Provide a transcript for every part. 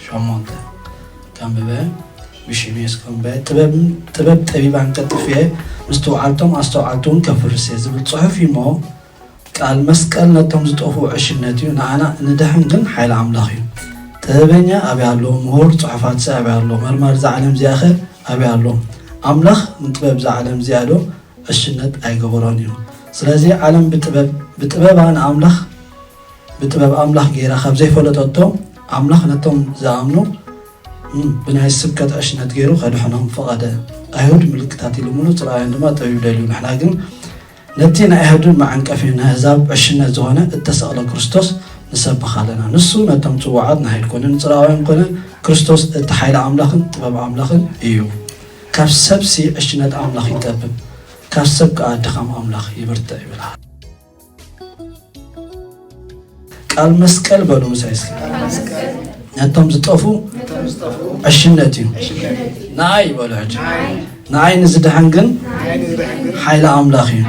ሸሞንተ ከንብበ፣ ብሽም የሱስ ከንብበ። ጥበብ፣ ጥበብ ጠቢባን ቀጥፍየ፣ ምስትውዓልቶም ኣስተውዓልቲ እውን ከፍርስ እየ ዝብል ጽሑፍ እዩ እሞ፣ ቃል መስቀል ነቶም ዝጠፍኡ ዕሽነት እዩ፣ ንኣና ንድሕን ግን ሓይሊ ኣምላኽ እዩ። ጥበበኛ ኣበይ ኣሎ? ምሁር ጽሑፋትሰ ኣበይ ኣሎ? መርማሪ እዛ ዓለም እዚኣኸ ኣበይ ኣሎ? ኣምላኽ ንጥበብ እዛ ዓለም እዚኣ ዶ ዕሽነት ኣይገበሮን እዩ? ስለዚ ዓለም ብጥበብ፣ ብጥበባ ንኣምላኽ፣ ብጥበብ ኣምላኽ ገይራ ካብ ዘይፈለጠቶ፣ ኣምላኽ ነቶም ዝኣምኑ፣ እም፣ ብናይ ስብከት ዕሽነት ገይሩ ከድሕኖም ፈቐደ። ኣይሁድ ምልክታት ይልምኑ፣ ጽርኣውያን ድማ ጥበብ ይደልዩ። ንሕና ግን ነቲ ናይ ኣይሁድ መዓንቀፊ፣ ናይ ኣህዛብ ዕሽነት ዝኾነ እተሰቕለ ክርስቶስ ንሰብኽ ኣለና። ንሱ ነቶም ጽዋዓት ንሓይል ኮነ፣ ንጽርኣውያን ኮነ፣ ክርስቶስ እቲ ሓይሊ ኣምላኽን ጥበብ ኣምላኽን እዩ። ካብ ሰብሲ ዕሽነት ኣምላኽ ይጠብብ፣ ካብ ሰብ ከኣ ድኻም ኣምላኽ ይብርትዕ ይብል። ቃል መስቀል በሉ ምሳይ እስኪ። ነቶም ዝጠፉ ዕሽነት እዩ። ንኣይ በሉ ሕጂ። ንኣይ ንዝድሕን ግን ሓይሊ ኣምላኽ እዩ።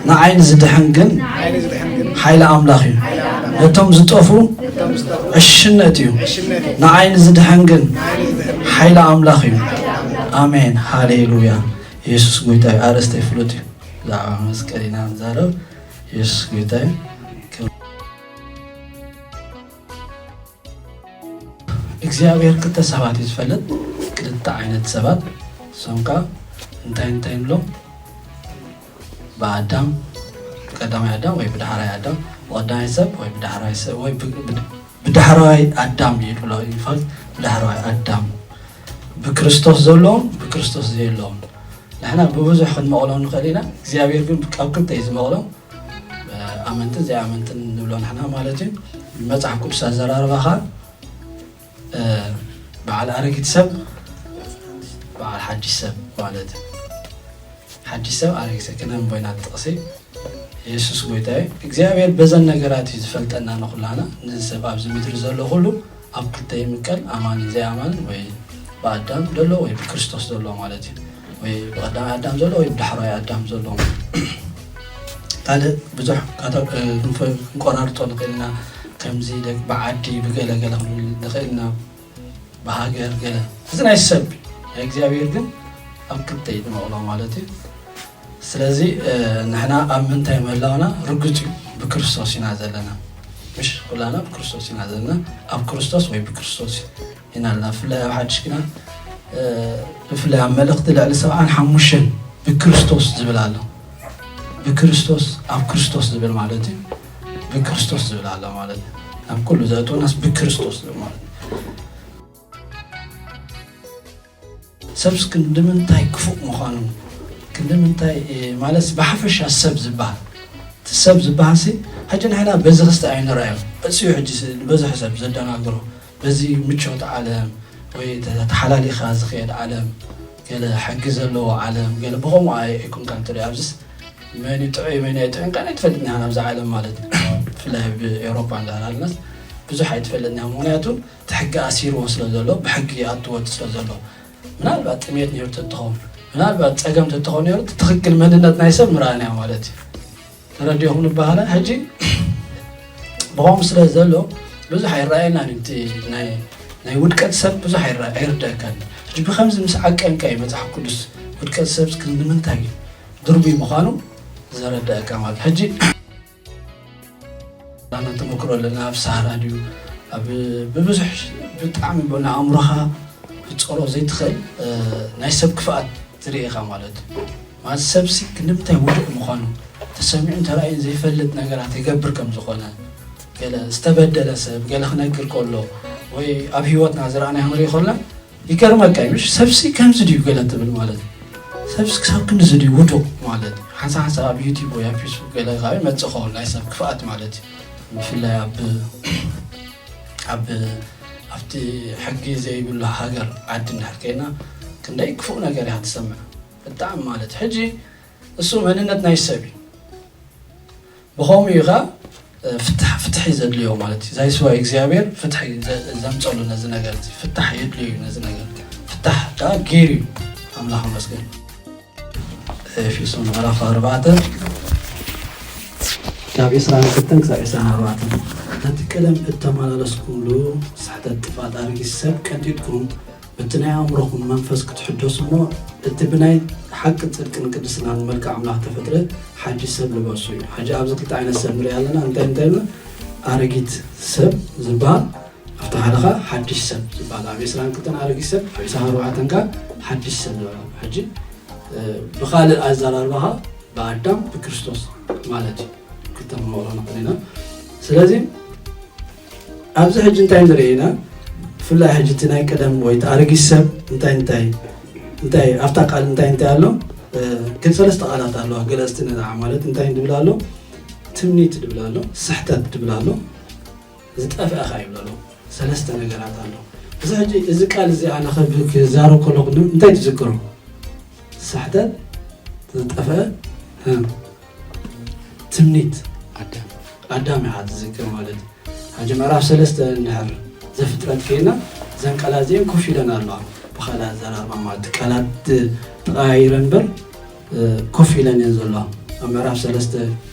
ንኣይ ንዝድሕን ግን ሓይሊ ኣምላኽ እዩ። ነቶም ዝጠፉ ዕሽነት እዩ። ንኣይ ንዝድሕን ግን ሓይሊ ኣምላኽ እዩ። ኣሜን ሃሌሉያ። የሱስ ጎይታ እዩ። ኣርእስተ ይፍሉጥ እዩ። ብዛዕባ መስቀል ኢና ንዛረብ። የሱስ ጎይታ እዩ። እግዚኣብሔር ክልተ ሰባት እዩ ዝፈልጥ፣ ክልተ ዓይነት ሰባት። እሶም ከኣ እንታይ እንታይ ንብሎም? ብኣዳም፣ ቀዳማይ ኣዳም ወይ ብዳሕራይ ኣዳም፣ ብቐዳማይ ሰብ ወይ ብዳሕራይ ሰብ ወይ ብ-፣ ብ-፣ ብዳሕራይ ኣዳም እዩ ዝብሎ። ኢንፋክት ብዳሕራይ ኣዳም፣ ብክርስቶስ ዘለዎም፣ ብክርስቶስ ዘየለዎም። ንሕና ብብዙሕ ክንመቕሎም ንኽእል ኢና፣ እግዚኣብሔር ግን ካብ ክልተ እዩ ዝመቕሎም። ኣመንትን ዘይኣመንትን ንብሎ ንሕና ማለት እዩ። ብመጽሓፍ ቅዱስ ኣዘራርባ ኸኣ፣ እ፣ በዓል ኣረጊት ሰብ፣ በዓል ሓድሽ ሰብ ማለት እዩ። ሓድሽ ሰብ፣ ኣረጊት ሰብ፣ ክነንቦ ኢና ጥቕሲ። የሱስ ጎይታ እዩ። እግዚኣብሔር በዘን ነገራት እዩ ዝፈልጠና ንኹላና። ነዚ ሰብ ኣብዚ ምድሪ ዘሎ ኩሉ ኣብ ክልተ ይምቀል፣ ኣማንን ዘይኣማንን፣ ወይ ብኣዳም ዘሎ ወይ ብክርስቶስ ዘሎ ማለት እዩ። ወይ ብቐዳማይ ኣዳም ዘሎ ወይ ብዳሕራይ ኣዳም ዘሎ። ካልእ ብዙሕ ካተ-፣ ክንፈ-፣ ክንቆራርጦ ንኽእል ኢና። ከምዚ ደግ-፣ ብዓዲ ብገለገለ ክንብል ንኽእል ኢና፣ ብሃገር ገለ። እዚ ናይ ሰብ እዩ። ናይ እግዚኣብሔር ግን ኣብ ክልተ እዩ ዝመቕሎ ማለት እዩ። ስለዚ፣ እ፣ ንሕና ኣብ ምንታይ ምህላውና ርግጽ እዩ። ብክርስቶስ ኢና ዘለና። ምሽ ኩላና ብክርስቶስ ኢና ዘለና። ኣብ ክርስቶስ ወይ ብክርስቶስ ኢና ኣለና። ብፍላይ ኣብ ሓድሽ ኪዳን፣ እ፣ ብፍላይ ኣብ መልእኽቲ ልዕሊ ሰብዓን ሓሙሽተን ብክርስቶስ ዝብል ኣሎ። ብክርስቶስ፣ ኣብ ክርስቶስ ዝብል ማለት እዩ። ብክርስቶስ ዝብል ኣሎ ማለት እዩ። ኣብ ኩሉ ዘእትወናስ ብክርስቶስ ዝብል ማለት እዩ። ሰብስ ክንዲ ምንታይ ክፉእ ምዃኑ፣ ክንዲ ምንታይ፣ እ፣ ማለትስ ብሓፈሻ ሰብ ዝበሃል፣ እቲ ሰብ ዝበሃልሲ፣ ሕጂ ንሕና በዚ ክስተ ኣይንርኣዮ። እሱ እዩ ሕጂ ስ-፣ ንብዙሕ ሰብ ዘደናግሮ። በዚ ምቾት ዓለም ወይ ተ-፣ ተሓላሊኻ ዝኸየድ ዓለም፣ ገለ ሕጊ ዘለዎ ዓለም፣ ገለ ብኸምኡ ኣይ-፣ ኣይኮንካን ትሪኦ። ኣብዚስ መን እዩ ጥዑይ፣ መን እዩ ኣይጥዑይን ካን ኣይትፈልጥን ኢኻ ናብዛ ዓለም ማለት እዩ። ብፍላይ ኣብ ኤውሮፓ እንዳሃለናስ ብዙሕ ኣይትፈልጥን ኢኻ። ምኽንያቱ እቲ ሕጊ ኣሲርዎ ስለ ዘሎ፣ ብሕጊ ይኣትዎ ስለ ዘሎ። ምናልባት ጥሜት ነይሩ ተትኸውን፣ ምናልባት ጸገም ተትኸውን ነይሩ፣ እቲ ትኽክል መንነት ናይ ሰብ ምረኣና ማለት እዩ። ተረዲኹም ንበሃላ። ሕጂ ብኸምኡ ስለ ዘሎ ብዙሕ ኣይረኣየናን እዩ። እቲ ናይ፣ ናይ ውድቀት ሰብ ብዙሕ ኣይረ-፣ ኣይርደአካን እዩ። ሕጂ ብኸምዚ ምስ ዓቀንካ እዩ መጽሓፍ ቅዱስ ውድቀት ሰብ እስኪ ንምንታይ ድርቡይ ምዃኑ ዘረደአካ ማለት። ሕጂ ኣነ ተመክሮ ኣለና፣ ኣብ ሳህራ ድዩ፣ ኣብ ብብዙሕ ብጣዕሚ ብ-፣ ንኣእምሮኻ ክትጸሮ ዘይትኽእል፣ እ፣ ናይ ሰብ ክፍኣት ትርኢ ኢኻ ማለት እዩ። ማለት ሰብሲ ክንምንታይ ውዱቕ ምዃኑ ተሰሚዑን ተራእዩን ዘይፈልጥ ነገራት ይገብር ከም ዝኾነ፣ ገለ ዝተበደለ ሰብ ገለ ክነግር ከሎ ወይ ኣብ ህይወትና ዝረኣናዮ ክንርኢ ከሎና ይገርመካ እዩ። ምሽ ሰብሲ ከምዚ ድዩ ገለ ትብል ማለት እዩ። ሰብሲ ክሳብ ክንድዚ ድዩ ውዱቕ ማለት እዩ። ሓንሳ ሓንሳ ኣብ ዩቲዩብ ወይ ኣብ ፌስቡክ ገለ ካብ ይመጽእ ኸውን ናይ ሰብ ክፍኣት ማለት እዩ። ብፍላይ ኣብ፣ ኣብ፣ ኣብቲ ሕጊ ዘይብሉ ሃገር ዓዲ እንድሕር ከይና ክንደይ ክፉእ ነገር እያ ትሰምዕ። ብጣዕሚ ማለት ሕጂ እሱ መንነት ናይ ሰብ እዩ። ብኸምኡ እዩ ኸዓ፣ እ፣ ፍትሕ-፣ ፍትሒ ዘድልዮ ማለት እዩ። ዛይስዋ እግዚኣብሔር ፍትሒ ዘ-፣ ዘምፀሉ ነዚ ነገር እዚ። ፍታሕ የድልዮ እዩ ነዚ ነገር። ፍታሕ ከዓ ገይሩ እዩ። ኣምላኽ ይመስገን። ኤፌሶን ምዕራፍ ኣርባዕተ ካብ ዕስራን ክልተን ክሳብ ዕስራን ኣርባዕተን፣ ነቲ ቀደም እተመላለስኩምሉ ስሕተት ጥፍኣት ኣረጊት ሰብ ቀንጢጥኩም፣ በቲ ናይ ኣእምሮኹም መንፈስ ክትሕደሱ እሞ፣ እቲ ብናይ ሓቂ ጽድቅን ቅድስናን መልክዕ ኣምላኽ ተፈጥረ ሓድሽ ሰብ ልበሱ እዩ። ሕጂ ኣብዚ ክልተ ዓይነት ሰብ ንርኢ ኣለና። እንታይ እንታይ ኢልና? ኣረጊት ሰብ ዝበሃል ኣብቲ ሓደ ኸኣ ሓድሽ ሰብ ዝበሃል፣ ኣብ ዕስራን ክልተን ኣረጊት ሰብ፣ ኣብ ዕስራን ኣርባዕተን ከኣ ሓድሽ ሰብ ዝበሃል። ሕጂ፣ እ፣ ብኻልእ ኣዘራርባ ኸኣ ብኣዳም ብክርስቶስ ማለት እዩ። ክልተ ክንመቕሎ ንኽእል ኢና። ስለዚ ኣብዚ ሕጂ እንታይ ንርኢ ኢና? ብፍላይ ሕጂ እቲ ናይ ቀደም ወይ እቲ ኣረጊት ሰብ እንታይ እንታይ እንታይ ኣብታ ቃል እንታይ እንታይ ኣሎ? እ፣ ግን ሰለስተ ቃላት ኣለዋ ገለጽቲ ነዛ ማለት እንታይ ድብል ኣሎ? ትምኒት ድብል ኣሎ፣ ስሕተት ድብል ኣሎ፣ ዝጠፍአ ኸኣ ይብል ኣሎ። ሰለስተ ነገራት ኣሎ። እዚ ሕጂ እዚ ቃል እዚ ኣነ ከብ-፣ ክዛረብ ከለኹ ን-፣ እንታይ ትዝክሩ? ስሕተት፣ ዝጠፍአ፣ እ፣ ትምኒት። ኣዳም። ኣዳም ኢኻ ትዝክር ማለት እዩ። ሕጂ ምዕራፍ ሰለስተ እንድሕር ዘፍጥረት ከይና፣ እዘን ቃላት እዚአን ኮፍ ኢለን ኣለዋ። ብኻልእ ኣዘራርባ ማለት ቃላት ተቐያይረን እምበር፣ እ፣ ኮፍ ኢለን እየን ዘለዋ። ኣብ ምዕራፍ ሰለስተ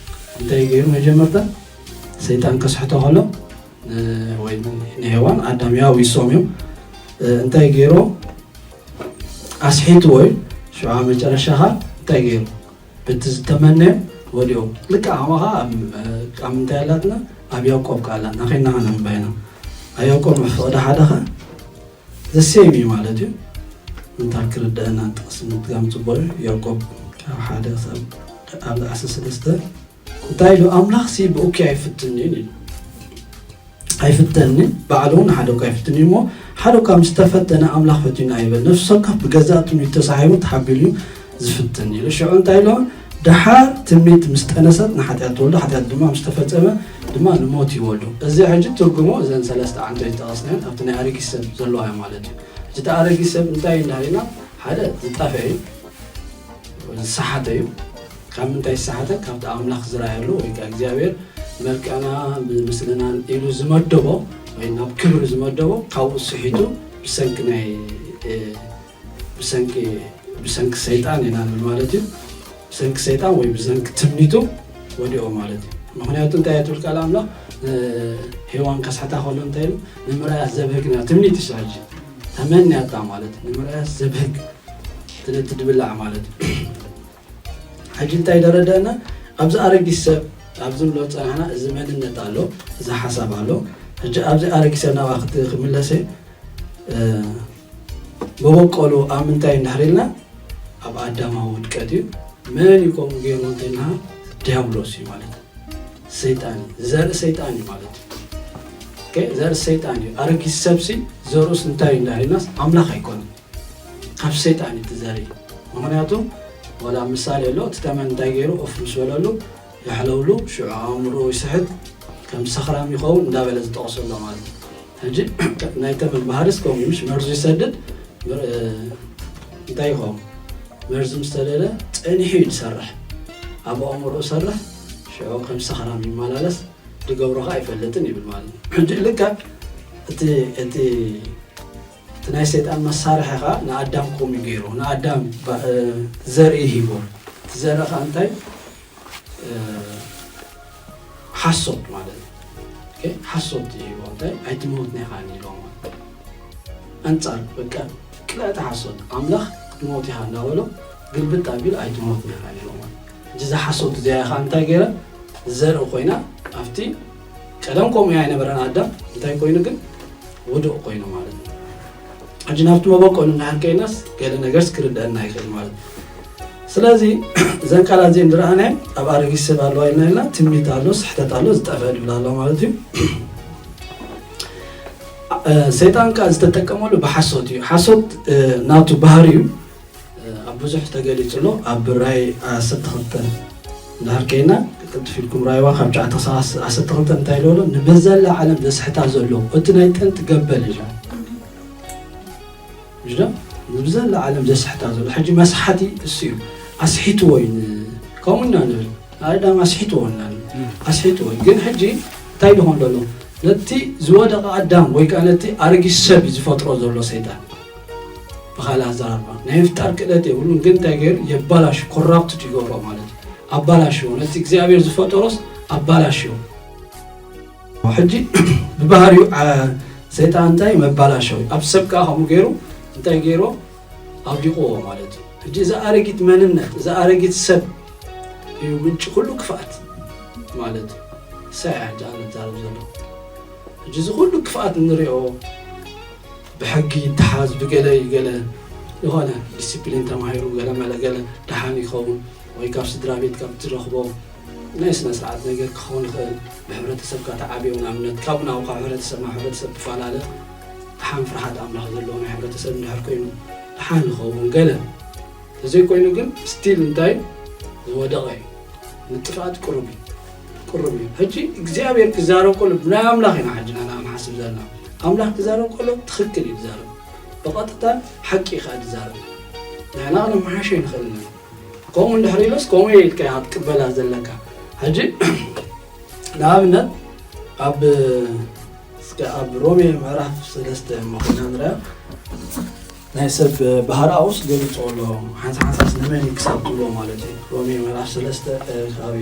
እንታይ ገይሩ መጀመርታ? ሰይጣን ከስሕቶ ከሎ፣ እ፣ ወይ ንሄዋን ኣዳም ያው ይሶም እዮም። እ፣ እንታይ ገይሩ? ኣስሒትዎ እዩ። ሽዑ ኣብ መጨረሻ ኸኣ እንታይ ገይሩ? በቲ ዝተመነዮ ወዲኦም። ልክዕ ከማኻ ኣብ፣ ኣብ ምንታይ ኣላትና? ኣብ ያዕቆብ ከኣ ኣላትና። ከይና ከነንብባ ኢና። ኣብ ያዕቆብ ምዕራፍ ሓደ ኸኣ ዘሴም እዩ ማለት እዩ። እንታይ ክርድአና ጥቕሲ ምጥቃም ጽቡቕ እዩ። ያዕቆብ ካብ ሓደ ክሳብ ኣብ ዓሰርተ ሰለስተ እንታይ ኢሉ? ኣምላኽሲ ብእኩይ ኣይፍትንን ኢሉ። ኣይፍተንን፣ ባዕሉ እውን ሓደ እኳ ኣይፍትን እዩ እሞ፣ ሓደ እኳ ምስ ተፈተነ ኣምላኽ ፈቲኑ ኣይበል። ነፍሲ ወከፍ ብገዛእ ትምኒቱ ተሳሒቡ ተሓቢሉ እዩ ዝፍትን ኢሉ። ሽዑ እንታይ ኢሉ? ደሓር ትምኒት ምስ ጠነሰት ንሓጢኣት ትወልዶ፣ ሓጢኣት ድማ ምስ ተፈጸመ ድማ ንሞት ይወልዶ። እዚ ሕጂ ትርጉሙ እዘን ሰለስተ ዓንተይ ዝጠቐስናየን ኣብቲ ናይ ኣረጊት ሰብ ዘለዋ እያ ማለት እዩ። ሕጂ እቲ ኣረጊት ሰብ እንታይ እዩ እንዳበልና? ሓደ ዝጠፍአ እዩ፣ ዝሰሓተ እዩ። ካብ ምንታይ ዝሰሓተ? ካብቲ ኣምላኽ ዝረኣየሉ ወይ ከኣ እግዚኣብሔር መልክዕና ብምስልናን ኢሉ ዝመደቦ ወይ ናብ ክብሪ ዝመደቦ ካብኡ ስሒቱ ብሰንኪ ናይ፣ እ፣ ብሰንኪ፣ ብሰንኪ ሰይጣን ኢና ንብል ማለት እዩ። ብሰንኪ ሰይጣን ወይ ብሰንኪ ትምኒቱ ወዲቑ ማለት እዩ። ምኽንያቱ እንታይ እያ ትብል ቃል ኣምላኽ? እ፣ ሄዋን ከስሕታ ከሎ እንታይ ኢሉ? ንምርኣያስ ዘብህግ ና ትምኒት እዩ ሕጂ። ተመንያታ ማለት እዩ። ንምርኣያስ ዘብህግ፣ እቲ ነቲ ድብላዕ ማለት እዩ። ሕጂ እንታይ ደረደና? ኣብዚ ኣረጊት ሰብ ኣብዚ ንብሎ ዝጸናሕና እዚ መንነት ኣሎ፣ እዚ ሓሳብ ኣሎ። ሕጂ ኣብዚ ኣረጊት ሰብ ናብኣ ክት-፣ ክምለስ እየ። እ፣ መበቆሉ ኣብ ምንታይ እንድሕር ኢልና ኣብ ኣዳማዊ ውድቀት እዩ። መን እዩ ከምኡ ገይሩ እንተኢልና ዲያብሎስ እዩ ማለት እዩ። ሰይጣን እዩ። ዘርኢ ሰይጣን እዩ ማለት እዩ። ኦኬ፣ ዘርኢ ሰይጣን እዩ። ኣረጊት ሰብሲ ዘርእስ እንታይ እዩ እንድሕር ኢልናስ ኣምላኽ ኣይኮነን። ካብ ሰይጣን እዩ እቲ ዘርኢ። ምኽንያቱ ዋላ ምሳሌ ኣሎ፣ እቲ ተመን እንታይ ገይሩ? ኦፍ ምስ በለሉ የሕለውሉ፣ ሽዑ ኣእምሮኡ ይስሕት፣ ከም ሰኽራም ይኸውን እንዳበለ ዝጠቕሶ ኣሎ ማለት እዩ። ሕጂ ናይ ተመን ባህርስ ከምኡ እዩ፣ ምስ መርዙ ይሰድድ፣ ምር-፣ እ፣ እንታይ ይኸውን? መርዚ ምስ ተደለ ጸኒሑ እዩ ዝሰርሕ። ኣብ ኣእምሮኡ ይሰርሕ፣ ሽዑ ከም ሰኽራም ይመላለስ፣ ዝገብሮ ኸኣ ኣይፈልጥን ይብል ማለት እዩ። ሕጂ ልክዕ እቲ፣ እቲ፣ እቲ ናይ ሰይጣን መሳርሒ ኸኣ ንኣዳም ከምኡ ገይሩ፣ ንኣዳም ባ-፣ እ፣ ዘርኢ ሂቦ። እቲ ዘርኢ ኸኣ እንታይ? እ፣ ሓሶት ማለት እዩ። ኦኬ? ሓሶት ይሂቦ። እንታይ? ኣይትመውትን ኢኻ ኢልዎ ማለት እዩ። ኣንጻር፣ በቃ፣ ቅጥዕቲ ሓሶት። ኣምላኽ ክትመውት ኢኻ እንዳበሎ፣ ግልብጥ ኣቢሉ ኣይትመውትን ኢኻ ኢልዎ ማለት እዩ። ሕጂ እዛ ሓሶት እዚኣ ኸኣ እንታይ ገይራ? ዘርኢ ኮይና፣ ኣብቲ ቀደም ከምኡ ኣይነበረን ኣዳም። እንታይ ኮይኑ ግን? ውዱቕ ኮይኑ ማለት እዩ። ሕጂ ናብቲ መበቆሉ እንድሕር ከይናስ ገለ ነገርስ ክርድአና ይኽእል ማለት እዩ። ስለዚ እዘን ቃላት እዚአን ዝረኣናየን ኣብ ኣረጊት ሰብ ኣለዋ ኢልና ኢልና ትምኒት ኣሎ፣ ስሕተት ኣሎ፣ ዝጠፍአ ድብል ኣሎ ማለት እዩ። እ፣ ሰይጣን ከኣ ዝተጠቀመሉ ብሓሶት እዩ። ሓሶት፣ እ፣ ናቱ ባህሪ እዩ። እ፣ ኣብ ብዙሕ ተገሊጹ ኣሎ። ኣብ ራእይ ዓሰርተ ክልተ እንድሕር ከይና፣ ቅልጥፍ ኢልኩም ራእይዋ ካብ ትሽዓተ ክሳብ ዓሰርተ ክልተ እንታይ ኢሉ ኣሎ? ንብዘላ ዓለም ዘስሕታ ዘሎ እቲ ናይ ጥንቲ ገበል እዩ። ምሽ ዶ? ንብዘላ ዓለም ዘስሕታ ዘሎ። ሕጂ መስሓቲ እሱ እዩ። ኣስሒትዎ እዩ ን-፣ ከምኡ ኢና ንብል። ኣዳም ኣስሒትዎ ኢና ንብል። ኣስሒትዎ እዩ። ግን ሕጂ እንታይ ዝኾን ዘሎ? ነቲ ዝወደቐ ኣዳም ወይ ከኣ ነቲ ኣረጊት ሰብ እዩ ዝፈጥሮ ዘሎ ሰይጣን። ብኻልእ ኣዘራርባ፣ ናይ ምፍጣር ክእለት የብሉን፣ ግን እንታይ ገይሩ? የባላሹ፣ ኮራፕትድ ይገብሮ ማለት እዩ። ኣባላሽዎ፣ ነቲ እግዚኣብሔር ዝፈጠሮስ ኣባላሽዮ። ሕጂ ብባህሪኡ ሰይጣን እንታይ መባላሸዊ ኣብ ሰብ ከዓ ከምኡ ገይሩ እንታይ ገይሮ ኣውዲቕዎ ማለት እዩ። ሕጂ እዚ ኣረጊት መንነት እዚ ኣረጊት ሰብ እዩ ምንጪ ኩሉ ክፍኣት ማለት እዩ። ሳያ ሕጂ ኣነ ዛረብ ዘሎ ሕጂ እዚ ኩሉ ክፍኣት እንሪኦ ብሕጊ ይተሓዝ ብገለ ይገለ ዝኾነ ዲስፕሊን ተማሂሩ ገለ መለ ገለ ደሓን ይኸውን ወይ ካብ ስድራ ቤት ካብ ትረኽቦ ናይ ስነ ስርዓት ነገር ክኸውን ይኽእል። ብሕብረተሰብካ ተዓብዮ ንኣብነት ካብ ናውካ ሕብረተሰብ ናብ ሕብረተሰብ ትፈላለ ደሓን ፍርሃት ኣምላኽ ዘለዎ ናይ ሕብረተሰብ እንድሕር ኮይኑ ደሓን ይኸውን ገለ ተዘይኮይኑ ግን ስቲል እንታይ ዝወደቐ እዩ። ንጥፍኣት ቅሩብ እዩ ቅሩብ እዩ። ሕጂ እግዚኣብሔር ክዛረብ ከሎ ብናይ ኣምላኽ ኢና ሕጂ ናና ንሓስብ ዘለና ኣምላኽ ክዛረብ ከሎ ትኽክል እዩ ዝዛረብ ብቐጥታ ሓቂ እዩ ከዓ ዝዛረብ። ንሕና ክነመሓሾ ይንኽእል ኢና። ከምኡ እንድሕር ኢሉስ ከምኡ እየ ኢልካ ኢኻ ትቅበላ ዘለካ። ሕጂ ንኣብነት ኣብ እስከ ኣብ ሮሜ ምዕራፍ ሰለስተ እሞ ኮይና ንርያ ናይ ሰብ ባህርኣውስ ገሊፆ ኣሎ። ሓንሳ ሓንሳስ ንመን እዩ ክሳብ ትብሎ ማለት እዩ። ሮሜ ምዕራፍ ሰለስተ ካብ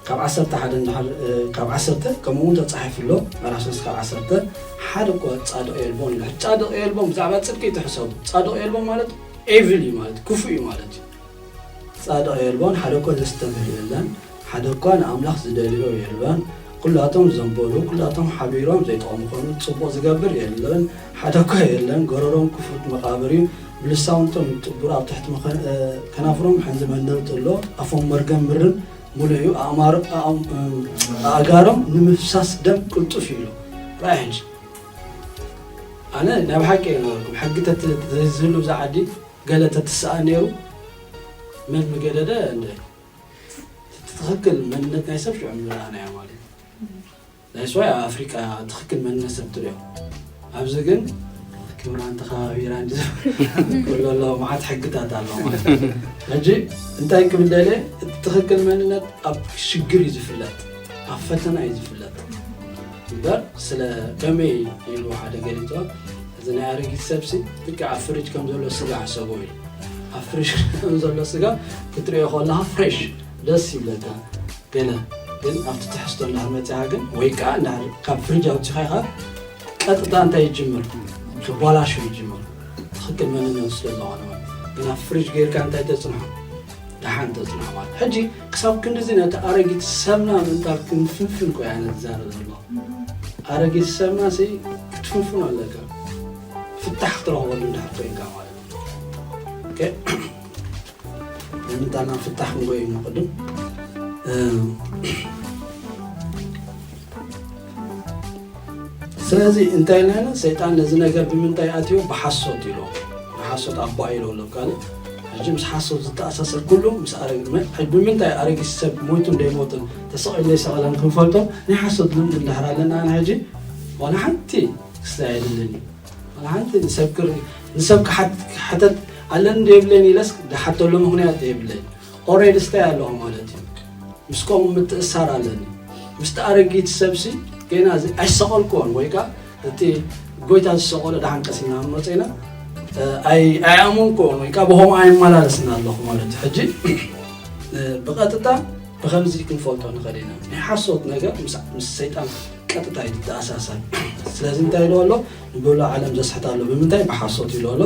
ካብ ዓሰርተ ሓደ እንድሕር ካብ ዓሰርተ ከምኡ እውን ተፃሒፉ ኣሎ። ምዕራፍ ሰለስተ ካብ ዓሰርተ ሓደ እኮ ፃድቕ የልቦን ይብል። ፃድቕ የልቦን ብዛዕባ ፅድቂ ተሕሰቡ። ፃድቕ የልቦን ማለት ኤቪል እዩ ማለት ክፉእ እዩ ማለት እዩ። ፃድቕ የልቦን ሓደ እኮ ዘስተምህር የለን። ሓደ እኳ ንኣምላኽ ዝደልዮ የለን። ኩላቶም ዘንበሉ ኩላቶም ሓቢሮም ዘይጠቕሙ ኮኑ ፅቡቕ ዝገብር የለን። ሓደ እኳ የለን። ጎረሮም ክፉት መቓብር እዩ። ብልሳውንቶም ይጥብሩ ኣብ ትሕቲ ከናፍሮም ሕንዚ መንደልቲ ኣሎ። ኣፎም መርገም ምርን ሙሉእ እዩ። ኣእጋሮም ንምፍሳስ ደም ቅልጡፍ እዩ ኢሉ። ራእይ ሕጂ ኣነ ናይ ብሓቂ እየ ነበርኩም ሕጊ ተዝህሉ ብዛ ዓዲ ገለ ተትስኣ ነይሩ መን ምገደደ እንደ ትኽክል መንነት ናይ ሰብ ሽዑ ምዝረኣናዮ ማለት እዩ። ናይ ስዋይ ኣብ ኣፍሪቃ ትኽክል መንነት ሰብ ትሪኦ ኣብዚ ግን ክብራ እንተኸባቢራ እንጂ ዘሎ ኣለዎ መዓት ሕግታት ኣለዎ ማለት እዩ። ሕጂ እንታይ ክብል ደለ እቲ ትኽክል መንነት ኣብ ሽግር እዩ ዝፍለጥ ኣብ ፈተና እዩ ዝፍለጥ እምበር ስለ ከመይ ኢሉ ሓደ ገሊቶ እዚ ናይ ኣረጊት ሰብሲ ልክዕ ኣብ ፍሪጅ ከም ዘሎ ስጋ ሕሰቦ ኢሉ ኣብ ፍሪጅ ከም ዘሎ ስጋ ክትሪኦ ከለካ ፍሬሽ ደስ ይብለካ ገለ ግን ኣብቲ ትሕዝቶ እንዳር መፅያ ግን ወይ ከዓ እንዳር ካብ ፍሪጅ ኣውፅኻ ኢኻ ቀጥታ እንታይ ይጅምር ክባላሹ ይጅምር ትኽክል መንነት ስለ ዝኾነ ግን ኣብ ፍሪጅ ገይርካ እንታይ ተፅንሖ ደሓን ተፅንሖ ማለት ሕጂ ክሳብ ክንድዚ ነቲ ኣረጊት ሰብና ምንታል ክንፍንፍን ኮያ ነዛረብ ዘሎ ኣረጊት ሰብና ሲ ክትፍንፍኖ ኣለካ ፍታሕ ክትረኽበሉ እንዳር ኮይንካ ማለት ንምንታይ ናብ ፍታሕ ክንጎይ ኢና ቅድም ስለዚ እንታይ ኢልና ኢና ሰይጣን ነዚ ነገር ብምንታይ ኣትዮ ብሓሶት ኢሎ ብሓሶት ኣባ ኢሎ ኣሎ ካልእ ሕጂ ምስ ሓሶት ዝተኣሳሰር ኩሉ ምስ ኣረግ ብምንታይ ኣረጊት ሰብ ሞይቱ እንደይሞትን ተሰቒሉ ዘይሰቐለን ክንፈልጦ ናይ ሓሶት ልምዲ እንዳሕር ኣለና ኣነ ሕጂ ዋላ ሓንቲ ክስታይ ኣይደልን እዩ ሓንቲ ንሰብ ክርኢ ንሰብ ክሓተት ኣለኒ ዶ የብለይን ኢለስ ዝሓተሉ ምኽንያት የብለይን ኦሬዲ ስታይ ኣለኹ ማለት እዩ ምስ ከምኡ ምትእሳር ኣለኒ ምስቲ ኣረጊት ሰብሲ ገና ኣይሰቐልክዎን ወይ ከዓ እቲ ጎይታ ዝሰቐሎ ደሓን ቀሲና መፀና ኣይኣመንክዎን ወይ ከዓ ብኸምኡ ኣይመላለስና ኣለኹ ማለት እዩ ሕጂ ብቐጥታ ብኸምዚ ክንፈልጦ ንኽእል ኢና ናይ ሓሶት ነገር ምስ ሰይጣን ቀጥታ እዩ ዝተኣሳሰር ስለዚ እንታይ ኢሉ ኣሎ ንብሎ ዓለም ዘስሕት ኣሎ ብምንታይ ብሓሶት ኢሉ ኣሎ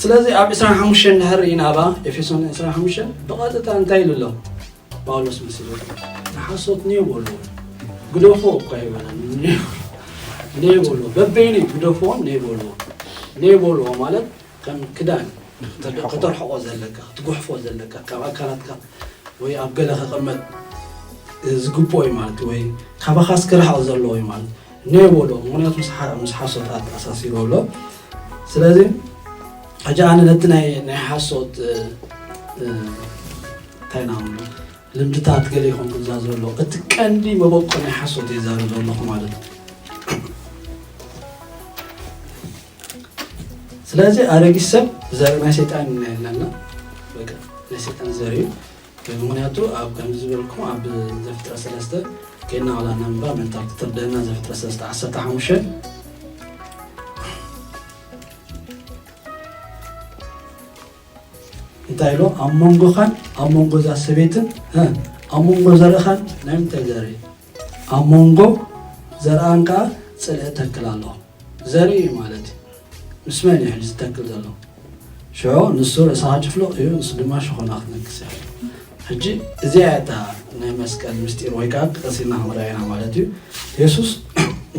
ስለዚ ኣብ ዕስራን ሓሙሽተን እንድሕር ርኢና ኣባ ኤፌሶን ዕስራን ሓሙሽተን ብቐጥታ እንታይ ኢሉ ኣሎ ጳውሎስ መሲሉ ንሓሶት ኔው በልዎ ግደፎ እኳ ይበላል ኔው በልዎ በበይኑ ግደፎ ኔው በልዎ ኔው በልዎ ማለት ከም ክዳን ከተርሕቆ ዘለካ ክትጉሕፎ ዘለካ ካብ ኣካላትካ ወይ ኣብ ገለ ከቐመጥ ዝግብኦ እዩ ማለት ወይ ካባኻስ ክርሕቕ ዘለዎ እዩ ማለት ኔው በሎ ምክንያቱ ምስ ሓሶት ኣተኣሳሲሩ ኣሎ ስለዚ ሕጂ ኣነ ነቲ ናይ ናይ ሓሶት እንታይ ኢና ልምድታት ገለ ይኾንኩ ዝዛዘብ ኣለኹ እቲ ቀንዲ መበቆ ናይ ሓሶት ይዛረብ ዘለኹ ማለት እዩ ስለዚ ኣረጊት ሰብ ዘርኢ ናይ ሰይጣን ኢና ኢልና ኣለና በቃ ናይ ሰይጣን ዘርኢ እዩ ምክንያቱ ኣብ ከምዚ ዝበልኩም ኣብ ዘፍጥረት ሰለስተ ከይድና ዋላ ነንባ ምእንታን ክትርደአና ዘፍጥረት ሰለስተ ዓሰርተ ሓሙሽተ እንታይ ኢሎ? ኣብ መንጎኻን ኣብ መንጎ እዛ ሰበይትን፣ እ፣ ኣብ መንጎ ዘርእኻን። ናይ ምንታይ ዘርኢ? ኣብ መንጎ ዘርኣን ከኣ ጽልኢ እተክል ኣለኹ። ዘርኢ እዩ ማለት እዩ። ምስ መን እዩ ሕጂ ዝተክል ዘሎ? ሽዑ ንሱ ርእስኻ ጭፍልቕ እዩ፣ ንሱ ድማ ሸኾና ክትነክስ እያ። ሕጂ እዚኣ እያ እታ ናይ መስቀል ምስጢር፣ ወይ ከዓ ቀሲና ክንረኣይና ማለት እዩ። የሱስ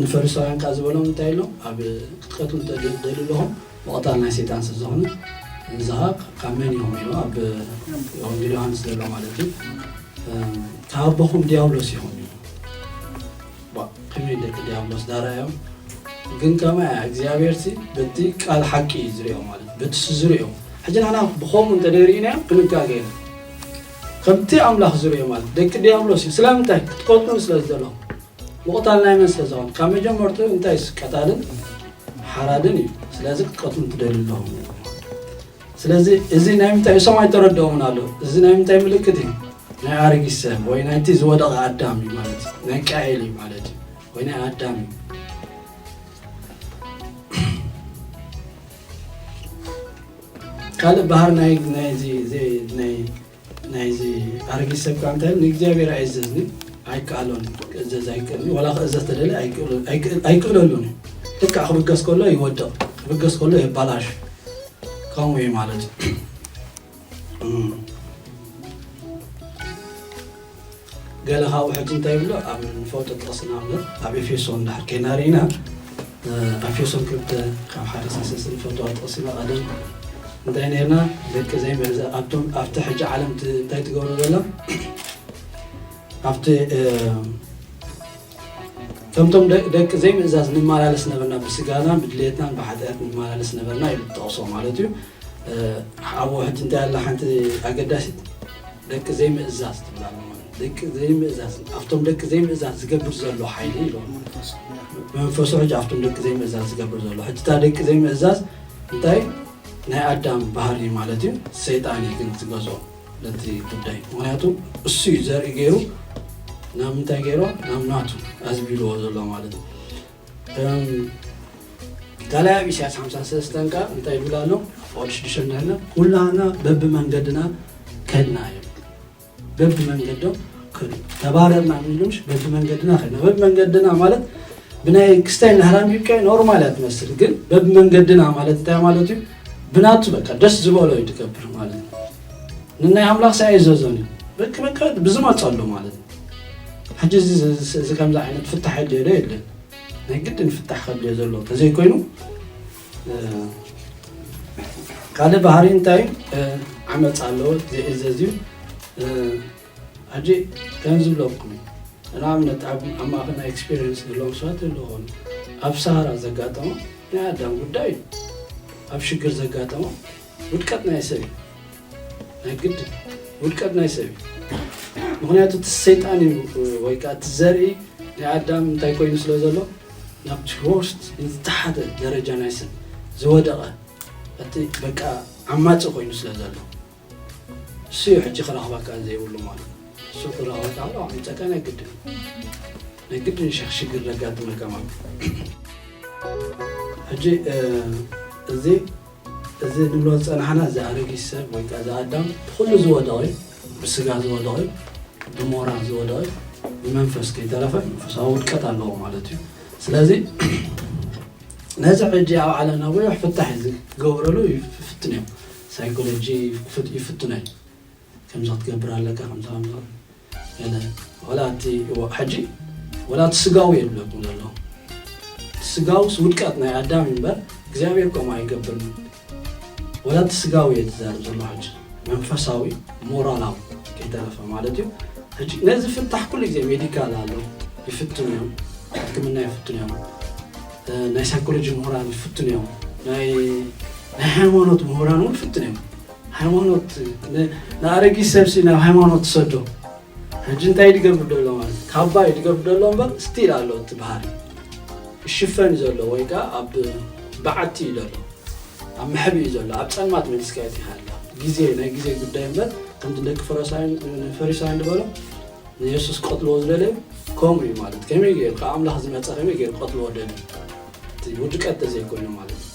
ንፈሪሳውያን ከዓ ዝበሎም እንታይ ኢሎም? ኣብ ክትቀትሉ እንተደልዩ ኣለኹም፣ ምቕታል ናይ ሰይጣን ስለ ዝኾነ፣ እዚ ኸኣ ካብ መን ኢኹም ኢሉ ኣብ ወንጌል ዮሃንስ ዘሎ ማለት እዩ። ካብ ኣቦኹም ዲያብሎስ ኢኹም ኢሉ። ባ፣ ከመይ ደቂ ዲያብሎስ ዳራ እዮም? ግን ከመይ እግዚኣብሔር ሲ በቲ ቃል ሓቂ እዩ ዝሪኦ ማለት በቲ ዝሪኦ። ሕጂ ንሕና ብኸምኡ እንተደይ ርኢናዮ ክንጋገ ኢና። ከምቲ ኣምላኽ ዝሪኦ ማለት ደቂ ዲያብሎስ እዩ። ስለምንታይ? ክትቀትሉን ስለ ዝደለኹም፣ ምቕታል ናይ መን ስለ ዝኾነ። ካብ መጀመርትኡ እንታይ ስ-፣ ቀታልን ሓራድን እዩ። ስለዚ ክትቀትሉን ትደልዩ ኣለኹም። ስለዚ እዚ ናይ ምንታይ እሶም ኣይተረድኦምን ኣሎ። እዚ ናይ ምንታይ ምልክት እዩ? ናይ ኣረጊት ሰብ ወይ ናይቲ ዝወደቐ ኣዳም እዩ ማለት እዩ። ናይ ቃኤል እዩ ማለት እዩ። ወይ ናይ ኣዳም እዩ። ካልእ ባህር ናይ፣ ናይዚ፣ እዚ ናይ፣ ናይዚ ኣረጊት ሰብ ከኣ እንታይ ንእግዚኣብሔር ኣይእዘዝን፣ ኣይከኣሎን፣ ክእዘዝ ኣይክእልን፣ ዋላ ክእዘዝ ተደለ ኣይክእሎ-፣ ኣይክእል-፣ ኣይክእለሉን እዩ። ልክዕ ክብገስ ከሎ ይወድቕ፣ ክብገስ ከሎ የባላሽ። ከምኡ እዩ ማለት እዩ። እም። ገለ ካብኡ ሕጂ እንታይ ይብሎ? ኣብ ንፈልጦ ጥቕሲ ንኣብነት ኣብ ኤፌሶን እንድሕር ኬድና ርኢና፣ እ፣ ኤፌሶን ክልተ ካብ ሓደ ክሳብ ሰለስተ ንፈልጦ ጥቕሲ ኢና። ቀደም እንታይ ነርና? ደቂ ዘይምእዛ-፣ ኣብቶም፣ ኣብቲ ሕጂ ዓለም ት-፣ እንታይ ትገብሮ ዘላ? ኣብቲ፣ እ፣ ከምቶም ደ-፣ ደቂ ዘይምእዛዝ ንመላለስ ነበርና፣ ብስጋናን ብድሌትናን ብሓጢኣት ንመላለስ ነበርና ኢሉ ዝጠቕሶ ማለት እዩ። እ፣ ኣብኡ ሕጂ እንታይ ኣላ ሓንቲ ኣገዳሲት? ደቂ ዘይምእዛዝ ትብላ ኣሎ ማለት እዩ። ደቂ ዘይምእዛዝ፣ ኣብቶም ደቂ ዘይምእዛዝ ዝገብር ዘሎ ሓይሊ ኢሉ። መንፈሱ ሕጂ ኣብቶም ደቂ ዘይምእዛዝ ዝገብር ዘሎ። ሕጂ እታ ደቂ ዘይምእዛዝ እንታይ? ናይ ኣዳም ባህሪ ማለት እዩ። ሰይጣን እዩ ግን ዝገዝኦ ነቲ ጉዳይ። ምኽንያቱ እሱ እዩ ዘርኢ ገይሩ ናብ ምንታይ ገይሮ? ናብ ናቱ ኣዝቢልዎ ዘሎ ማለት እዩ። እም፣ ካልኣይ ኣብ ኢሳያስ ሓምሳን ሰለስተን ከኣ እንታይ ይብል ኣሎ? ፍቕዲ ሽዱሽተ እንዳሃልና ኩላህና በብመንገድና ከድና እዩ። በብመንገዶም ከዱ። ተባረርና ንብሎምሽ በብመንገድና ከድና። በብመንገድና ማለት ብናይ ክስታይ ናህራን ቢብቀ ኖርማል እያ ትመስል። ግን በብመንገድና ማለት እንታይ ማለት እዩ? ብናቱ በቃ ደስ ዝበሎ እዩ ትገብር ማለት እዩ። ንናይ ኣምላኽ ሳይ ኣይዘዞን እዩ። በቃ፣ በቃ ብዝመጸሉ ማለት እዩ። ሕጂ እዚ፣ እዚ፣ እዚ ከምዚ ዓይነት ፍታሕ የድልዮ ዶ የለን? ናይ ግድን ፍታሕ ከድልዮ ዘሎ። ተዘይኮይኑ፣ እ፣ ካልእ ባህሪ እንታይ እዩ? እ፣ ዓመፅ ኣለዎ፣ ዘይእዘዝ እዩ። እ፣ ሕጂ ከም ዝብለኩም እዩ። ንኣብነት ኣብ፣ ኣብ ማእኸል ናይ ኤክስፒሪየንስ ዘለዎም ሰባት ኣለዉ ኾኑ። ኣብ ሰሃራ ዘጋጠሞም ናይ ኣዳም ጉዳይ እዩ። ኣብ ሽግር ዘጋጠሞም ውድቀት ናይ ሰብ እዩ። ናይ ግድን ውድቀት ናይ ሰብ እዩ። ምኽንያቱ እቲ ሰይጣን እዩ፣ ወይ ከዓ እቲ ዘርኢ ናይ ኣዳም እንታይ ኮይኑ ስለ ዘሎ፣ ናብቲ ዎርስት ዝተሓተ ደረጃ ናይ ሰብ ዝወደቐ፣ እቲ በቃ ዓማፂ ኮይኑ ስለ ዘሎ፣ እሱ እዩ ሕጂ ክረኽበካ ዘይብሉ ማለት እዩ። እሱ ክረኽበካ ከሎ ዓምፀካ ናይ ግድን፣ ናይ ግድን ሸ-፣ ሽግር ዘጋጥመካ ማለት እዩ። ሕጂ፣ እ፣ እዚ፣ እዚ ንብሎ ዝፀናሕና እዚ ኣረጊት ሰብ ወይ ከዓ እዚ ኣዳም ብኩሉ ዝወደቐ እዩ። ብስጋ ዝወደቐ እዩ። ብሞራል ዝወደቐ እዩ። ብመንፈስ ከይተረፈ መንፈሳዊ ውድቀት ኣለዎ ማለት እዩ። ስለዚ ነዚ ሕጂ ኣብ ዓለምና ብዙሕ ፍታሕ ዝገብረሉ ይፍትን እዮም። ሳይኮሎጂ ይፍት-፣ ይፍትኖ እዩ። ከምዚ ክትገብር ኣለካ፣ ከምዚ፣ ከምዚ። ገለ፣ ወላ እቲ፣ ወ-፣ ሕጂ፣ ወላ እቲ ስጋዊ የብለኩም ዘሎ። እቲ ስጋውስ ውድቀት ናይ ኣዳም እዩ እምበር፣ እግዚኣብሔር ከምኡ ኣይገብርን። ወላ እቲ ስጋዊ እየ ዝዛረብ ዘሎ ሕጂ። መንፈሳዊ፣ ሞራላዊ ከይተረፈ ማለት እዩ። ሕጂ፣ ነዚ ፍታሕ ኩሉ ግዜ ሜዲካል ኣሎ፣ ይፍትኑ እዮም። ሕክምና ይፍትኑ እዮም። እ፣ ናይ ሳይኮሎጂ ምሁራን ይፍትኑ እዮም። ናይ፣ ናይ ሃይማኖት ምሁራን እውን ይፍትኑ እዮም። ሃይማኖት ን-፣ ንኣረጊት ሰብሲ ናብ ሃይማኖት ትሰዶ። ሕጂ እንታይ ድገብር ደሎ ማለት? ካባ እዩ ድገብር ደሎ እምበር ስቲል ኣሎ እቲ ባህሪ። ይሽፈን እዩ ዘሎ ወይ ከዓ ኣብ በዓቲ እዩ ዘሎ። ኣብ መሕቢ እዩ ዘሎ። ኣብ ጸልማት መሊስካ እዩ ትሃላ። ግዜ፣ ናይ ግዜ ጉዳይ እምበር ከምቲ ደቂ ፈሪሳውያን፣ ፈሪሳውያን ዝበሎ ንየሱስ ክቐትልዎ ዝደለዩ ከምኡ እዩ ማለት። ከመይ ገይሩ ካብ ኣምላኽ ዝመጸ ከመይ ገይሩ ክቐትልዎ ደለዩ? እቲ ውድቀት ተዘይኮይኑ ማለት እዩ።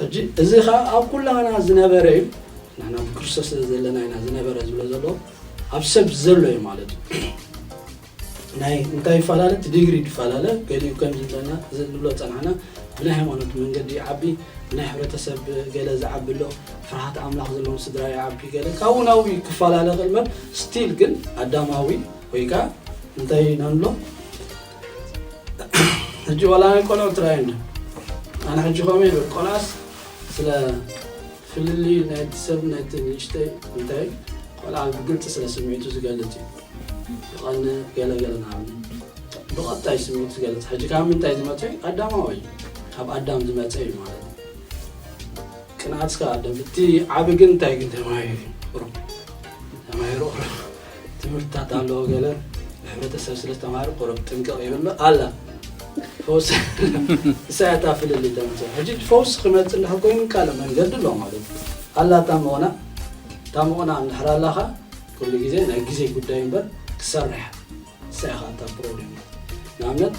ሕጂ እዚ ኸዓ ኣብ ኩላህና ዝነበረ እዩ። ንሕና ብክርስቶስ ስለ ዘለና ኢና ዝነበረ ዝብሎ ዘሎ ኣብ ሰብ ዘሎ እዩ ማለት እዩ። ናይ እንታይ ይፈላለ፣ እቲ ዲግሪ ይፈላለ። ገሊኡ ከም ዝብለና ዝብሎ ጸናሕና፣ ብናይ ሃይማኖት መንገዲ ይዓቢ፣ ብናይ ሕብረተሰብ ገለ ዝዓቢ ኣሎ፣ ፍርሃት ኣምላኽ ዘለዎም ስድራ ይዓቢ፣ ገለ ካብኡ ናብኡ ክፈላለ ይኽእል እምበር፣ ስቲል ግን ኣዳማዊ ወይ ከዓ እንታይ ኢና ንብሎ? ሕጂ ዋላ ናይ ቆልዑ ትራይ እንዶ ኣነ ሕጂ ከምኡ ይብል፣ ቆልዓስ ስለ ፍልልይ ናይቲ ሰብ ናይቲ ንእሽተይ እንታይ፣ ቆልዓ ብግልፂ ስለ ስምዒቱ ዝገልፅ እዩ። ይቐንእ፣ ገለ ገለ ንኣብነት ብቐጥታ እዩ ስምዒቱ ዝገልፅ። ሕጂ ካብ ምንታይ ዝመፀ እዩ? ኣዳማዊ እዩ። ካብ ኣዳም ዝመፀ እዩ ማለት እዩ። ቅንኣት እስከ ኣዳም፣ እቲ ዓቢ ግን እንታይ ግን ተማሂሩ እዩ? ቁሩብ ተማሂሩ ቁሩብ ትምህርትታት ኣለዎ ገለ፣ ብሕብረተሰብ ስለ ዝተማሃሩ ቁሩብ ጥንቅቕ ይብል ኣሎ። ኣላ ፈውሲ እሳያታ ፍልልይ ተምፅእ። ሕጂ ፈውሲ ክመፅእ እንድሕር ኮይኑ ካልእ መንገዲ ኣሎ ማለት እዩ። ኣላ እታ ምቕናእ፣ እታ ምቕናእ እንድሕር ኣላኻ ኩሉ ግዜ ናይ ግዜ ጉዳይ እምበር ክሰርሕ፣ ንሳ ኢኻ እታ ፕሮብሌም። ንኣብነት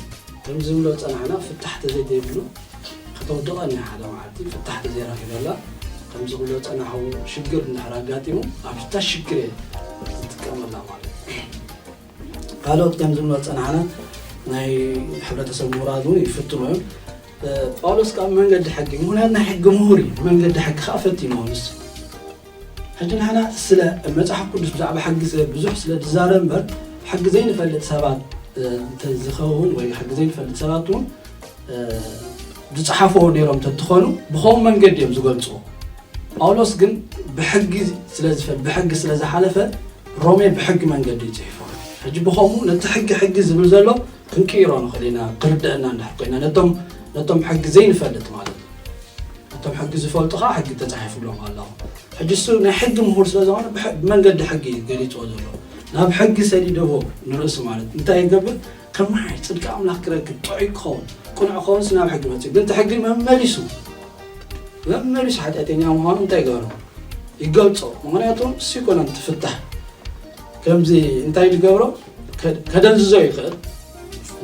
ከምዚ ንብሎ ጸናሕና ፍታሕ ተዘይተይብሉ ከተውድቐኒ ሓደ መዓልቲ ፍታሕ ተዘይረኺበላ ከምዚ ክብሎ ጸናሕዎ ሽግር እንድሕር ኣጋጢሙ ኣብታ ሽግር እየ ዝጥቀመላ ማለት እዩ። ካልኦት ከምዚ ንብሎ ጸናሕና ናይ ሕብረተሰብ ምሁራት እውን ይፍትኑ እዮም። እ፣ ጳውሎስ ካብ መንገዲ ሕጊ፣ ምኽንያት ናይ ሕጊ ምሁር እዩ፣ መንገዲ ሕጊ ከዓ ፈቲንዎ ንሱ። ሕጂ ንሕና ስለ መጽሓፍ ቅዱስ ብዛዕባ ሕጊ ስለ ብዙሕ ስለ ዝዛረብ እምበር፣ ሕጊ ዘይንፈልጥ ሰባት፣ እ፣ እንተዝኸውን ወይ ሕጊ ዘይንፈልጥ ሰባት እውን፣ እ፣ ዝጸሓፍዎ ነይሮም እንተትኾኑ፣ ብኸምኡ መንገዲ እዮም ዝገልጽዎ። ጳውሎስ ግን ብሕጊ ስለ ዝፈ-፣ ብሕጊ ስለ ዝሓለፈ፣ ሮሜ ብሕጊ መንገዲ እዩ ጽሒፍዎ። ሕጂ ብኸምኡ ነቲ ሕጊ፣ ሕጊ ዝብል ዘሎ ክንቅይሮ ንኽእል ኢና፣ ክርደአና እንድሕር ኮይና፣ ነቶም፣ ነቶም ሕጊ ዘይንፈልጥ ማለት እዩ። እቶም ሕጊ ዝፈልጡ ኸዓ ሕጊ ተጻሒፉሎም ኣለዉ። ሕጂ እሱ ናይ ሕጊ ምሁር ስለ ዝኾነ ብሕ-፣ ብመንገዲ ሕጊ እዩ ገሊጽዎ ዘሎ። ናብ ሕጊ ሰዲደዎ ንርእሱ ማለት እንታይ ይገብር? ከመሓይሽ ጽድቂ ኣምላኽ ክረክብ ጥዑይ ክኸውን ቅኑዕ ክኸውን ናብ ሕጊ መጺኡ። ግን እቲ ሕጊ መመሊሱ፣ መመሊሱ ሓጢኣተኛ ምዃኑ እንታይ ይገብሮ? ይገልጾ። ምኽንያቱ እሱ ይኮነን ትፍታሕ። ከምዚ እንታይ ዝገብሮ? ከ-፣ ከደንዝዞ ይኽእል።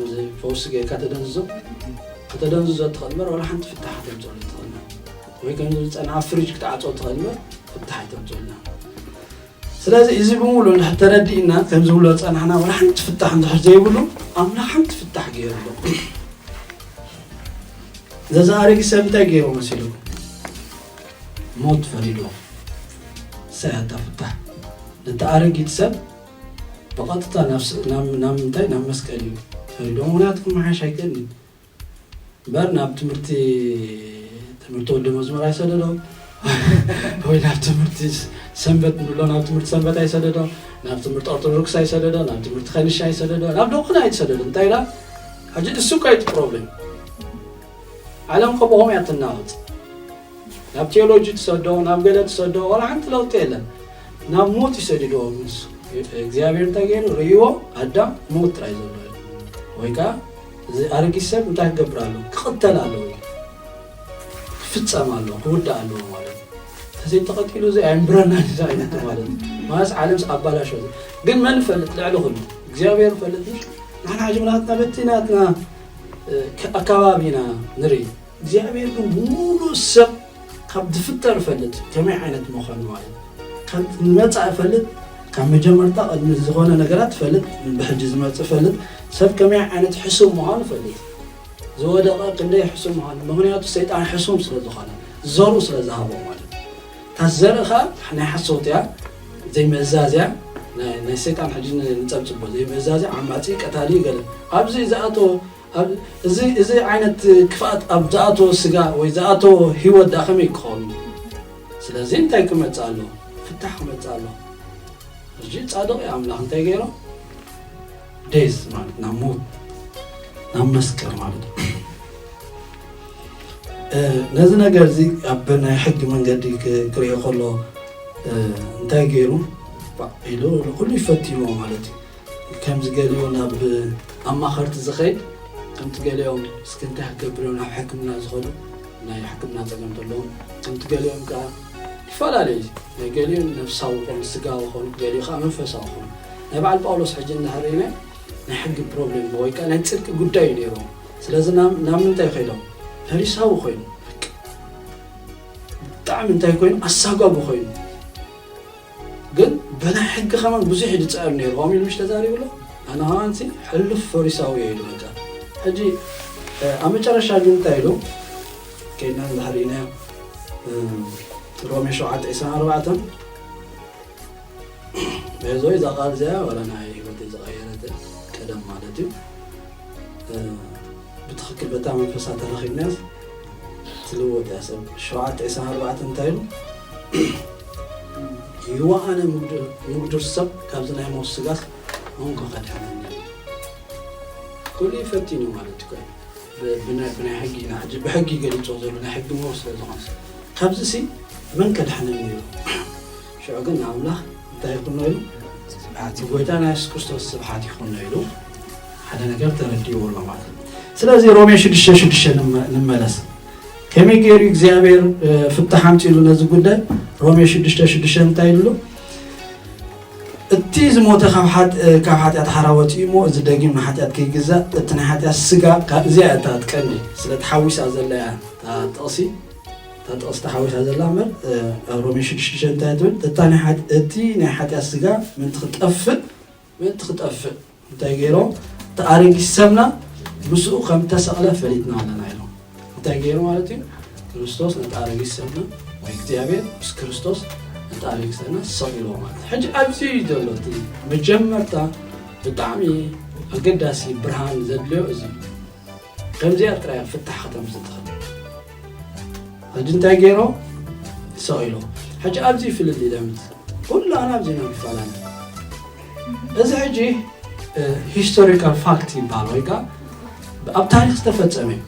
እዚ ፈውሲ ጌርካ ተደንዝዞ፣ ከተደንዝዞ ትኽእል እምበር ዋላ ሓንቲ ፍታሕ ከተምጽኣሉ ትኽእል። ወይ ከምዚ ዝጸንዓ ፍሪጅ ክትዓጾ ትኽእል እምበር ፍታሕ ኣይተምጽኣልና። ስለዚ እዚ ብምሉእ እንድሕር ተረዲእና፣ ከምዚ ብሎ ዝጸናሕና ዋላ ሓንቲ ፍታሕ እንድሕር ዘይብሉ፣ ኣምላኽ ሓንቲ ፍታሕ ገይሩ ኣሎ። ነዚ ኣረጊት ሰብ እንታይ ገይሩ መሲሉ? ሞት ፈሪዶ። እሳ እያ እታ ፍታሕ። ነቲ ኣረጊት ሰብ ብቐጥታ ናብ ስ-፣ ናብ፣ ናብ ምንታይ? ናብ መስቀል እዩ ፈሪዶ። ምኽንያቱ ክመሓየሽ ኣይክእልን እዩ። እምበር ናብ ትምህርቲ፣ ትምህርቲ ወዲ መዝሙር ኣይሰደዶ። ወይ ናብ ትምህርቲ ሰንበት ንብሎ፣ ናብ ትምህርቲ ሰንበት ኣይሰደዶ። ናብ ትምህርቲ ኦርቶዶክስ ኣይሰደዶ። ናብ ትምህርቲ ከንሻ ኣይሰደዶ። ናብ ደቁና ኣይሰደዶ። እንታይ ኢላ? ሕጂ እሱ እኮ እዩ እቲ ፕሮብሌም። ዓለም እኮ ብኸምኡ እያ ትናወጽ። ናብ ቴዎሎጂ ትሰዶ፣ ናብ ገለ ትሰዶ፣ ዋላ ሓንቲ ለውጢ የለን። ናብ ሞት ይሰዲድዎ ንሱ። እግዚኣብሔር እንታይ ገይሩ? ርእይዎ፣ ኣዳም ሞት ጥራይ ዘሎ እዩ። ወይ ከኣ እዚ ኣረጊት ሰብ እንታይ ክገብር ኣለዎ? ክቕተል ኣለዎ እዩ። ክፍጸም ኣለዎ፣ ክውዳእ ኣለዎ ማለት እዩ። ተዘይተቐቲሉ እዚ ኣይንብረናን እዚ ዓይነት ማለት እዩ። ማለት ዓለምስ ኣባላሾ። ግን መን ይፈልጥ? ልዕሊ ኩሉ እግዚኣብሔር ይፈልጥ። ምሽ ንሕና ሕጂ ናትና በቲ ናትና፣ እ፣ ኣካባቢና ንርኢ። እግዚኣብሔር ግን ሙሉእ ሰብ ካብ ዝፍጠር ይፈልጥ፣ ከመይ ዓይነት ምዃኑ ማለት እዩ። ካብ ዝመጽእ ይፈልጥ፣ ካብ መጀመርታ ቅድሚ ዝኾነ ነገራት ይፈልጥ፣ ብሕጂ ዝመጽእ ይፈልጥ፣ ሰብ ከመይ ዓይነት ሕሱም ምዃኑ ይፈልጥ። ዝወደቐ ክንደይ ሕሱም ምዃኑ፣ ምኽንያቱ ሰይጣን ሕሱም ስለ ዝኾነ፣ ዘርኡ ስለ ዝሃቦ ማለት እዩ። እታ ዘርኢ ኸኣ ናይ ሓሶት እያ፣ ዘይምእዛዝ እያ፣ ናይ፣ ናይ ሰይጣን ሕጂ ን-፣ ንጸብጽቦ፣ ዘይምእዛዝ እያ፣ ዓማጺ፣ ቀታሊ፣ ገለ። ኣብዚ ዝኣተወ ኣብ-፣ እዚ፣ እዚ ዓይነት ክፍኣት ኣብ ዝኣተወ ስጋ ወይ ዝኣተወ ህይወት ደኣ ከመይ ክኸውን? ስለዚ እንታይ ክመጽእ ኣለዎ? ፍታሕ ክመጽእ ኣለዎ። ሕጂ ጻድቕ እዩ ኣምላኽ እንታይ ገይሩ? ዴዝ ማለት ናብ ሞት፣ ናብ መስቀል ማለት እዩ። እ፣ ነዚ ነገር እዚ ኣብ ናይ ሕጊ መንገዲ ክ-፣ ክርእዮ ከሎ፣ እ፣ እንታይ ገይሩ? ባዕ ኢሉ ንኹሉ ይፈትንዎ ማለት እዩ። ከምዚ ገሊኡ ናብ ኣማኸርቲ ዝኸይድ፣ ከምቲ ገሊኦም እስኪ እንታይ ክገብር እዮም ናብ ሕክምና ዝኸዱ፣ ናይ ሕክምና ጸገም ዘለዎም፣ ከምቲ ገሊኦም ከኣ ይፈላለዩ። ናይ ገሊኡ ነፍሳዊ ኮኑ፣ ስጋዊ ኮኑ፣ ገሊኡ ከኣ መንፈሳዊ ኮኑ። ናይ በዓል ጳውሎስ ሕጂ እንድሕር ርኢና፣ ናይ ሕጊ ፕሮብሌም ወይ ከኣ ናይ ጽድቂ ጉዳይ እዩ ነይርዎም። ስለዚ ናብ፣ ናብ ምንታይ ከይዶም? ፈሪሳዊ ኮይኑ። በቃ። ብጣዕሚ እንታይ ኮይኑ ኣሳጓጉ ኮይኑ ግን ብናይ ሕጊ ከማን ብዙሕ እዩ ዝፅዕር ነይሩ ከምኡ ኢሉ ምሽ ተዛሪቡ ኣሎ ኣነ ከማን ሲ ሕሉፍ ፈሪሳዊ እየ ኢሉ በቃ ሕጂ ኣብ መጨረሻ ግን እንታይ ኢሉ ከይድና እንድሕር ኢናዮ ሮሜ ሸውዓተ ዕስራን ኣርባዕተን በዞይ እዛ ቃል እዚኣ ዋላ ናይ ህይወተይ ዝቐየረት ቀደም ማለት እዩ ብትኽክል በታ መንፈሳ ተረኺብናያስ ትልወጥ እያ ሰብ ሸውዓተ ዕስራን ኣርባዕተን እንታይ ኢሉ ይዋ ኣነ ምጉዱር ሰብ ካብዚ ናይ ሞት ስጋስ መንኮ ከድሕነኒ ኩሉ ይፈቲኑ ማለት እዩ ብናይ ሕጊ ኢና ሕጂ ብሕጊ ገሊፆ ዘሎ ናይ ሕጊ ምሁር ስለ ዝኾነ ካብዚ ሲ መን ከድሕነኒ ኢሉ ሽዑ ግን ንኣምላኽ እንታይ ይኹኖ ኢሉ ብጎይታና የሱስ ክርስቶስ ስብሓት ይኹኖ ኢሉ ሓደ ነገር ተረዲእዎ ኣሎ ማለት እዩ ስለዚ ሮሜ ሽዱሽተ ሽዱሽተ ንመለስ ከመይ ገይሩ እግዚኣብሔር ፍታሕ ኣምፂሉ ነዚ ጉዳይ ሮሜ ሽዱሽተ ሽዱሽተ እንታይ ኢሉ እቲ ዝሞተ ካብ ሓጢኣት ሓራ ወፂኡ እሞ እዚ ደጊም ንሓጢኣት ከይግዛእ እቲ ናይ ሓጢኣት ስጋ ካብ እዚኣ እያ እታ ትቀንዲ ስለ ተሓዊሳ ዘላ እያ እታ ጥቕሲ እታ ጥቕሲ ተሓዊሳ ዘላ እምበር ኣብ ሮሜ ሽዱሽተ እንታይ ትብል እታ ናይ ሓጢ- እቲ ናይ ሓጢኣት ስጋ ምንቲ ክጠፍእ ምንቲ ክጠፍእ እንታይ ገይሮም እቲ ኣረጊት ሰብና ምስኡ ከም ተሰቕለ ፈሊጥና ኣለና ኢሎም እንታይ ገይሩ ማለት እዩ ክርስቶስ ነቲ ኣረጊት ሰብና ወይ እግዚኣብሔር ምስ ክርስቶስ ነቲ ኣረጊት ሰብና ሰቒልዎ ማለት እዩ ሕጂ ኣብዚ እዩ ዘሎ እቲ መጀመርታ ብጣዕሚ ኣገዳሲ ብርሃን ዘድልዮ እዚ እዩ ከምዚኣ ጥራይ ፍታሕ ከተምፅእ ትኽእል ሕጂ እንታይ ገይሮ ሰቒሎ ሕጂ ኣብዚ ፍልል ኢለምት ኩሉ ኣና ኣብዚ ኢና ንፈላለ እዚ ሕጂ ሂስቶሪካል ፋክት ይበሃል ወይ ከዓ ኣብ ታሪክ ዝተፈፀመ እዩ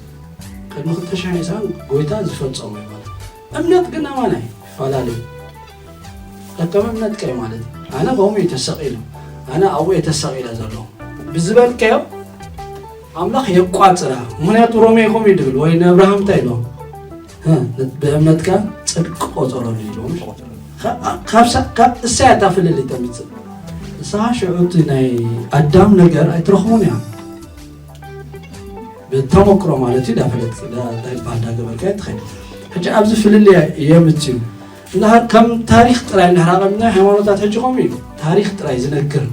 ቅድሚ ክልተ ሽሕን ዕስራን ጎይታ ዝፈፀሞ እዩ ማለት እምነት ግን ኣማናይ ይፈላለ እዩ ከም እምነትካ እዩ ማለት እዩ ኣነ ከምኡ እዩ ተሰቒሉ ኣነ ኣብኡ እየ ተሰቒለ ዘሎ ብዝበልካዮ ኣምላኽ የቋፅራ ምክንያቱ ሮሜ ከምኡ እዩ ድብል ወይ ንኣብርሃም እንታይ ኢሎ ብእምነትካ ፅድቂ ቆፀረሉ ኢሎም ካብ እሳይ ኣታ ፍልልይ ተምፅእ ንስኻ ሽዑ እቲ ናይ ኣዳም ነገር ኣይትረኽቡን እያ ብተመክሮ ማለት እዩ ዳፈለጥ እንታይ ይበሃል ዳገበርካ ትኸይድ ሕጂ ኣብዚ ፍልልይ የምፅዩ እንድሕር ከም ታሪክ ጥራይ እንድሕር ኣቐሚጥና ሃይማኖታት ሕጂ ከምኡ እዩ ታሪክ ጥራይ ዝነግር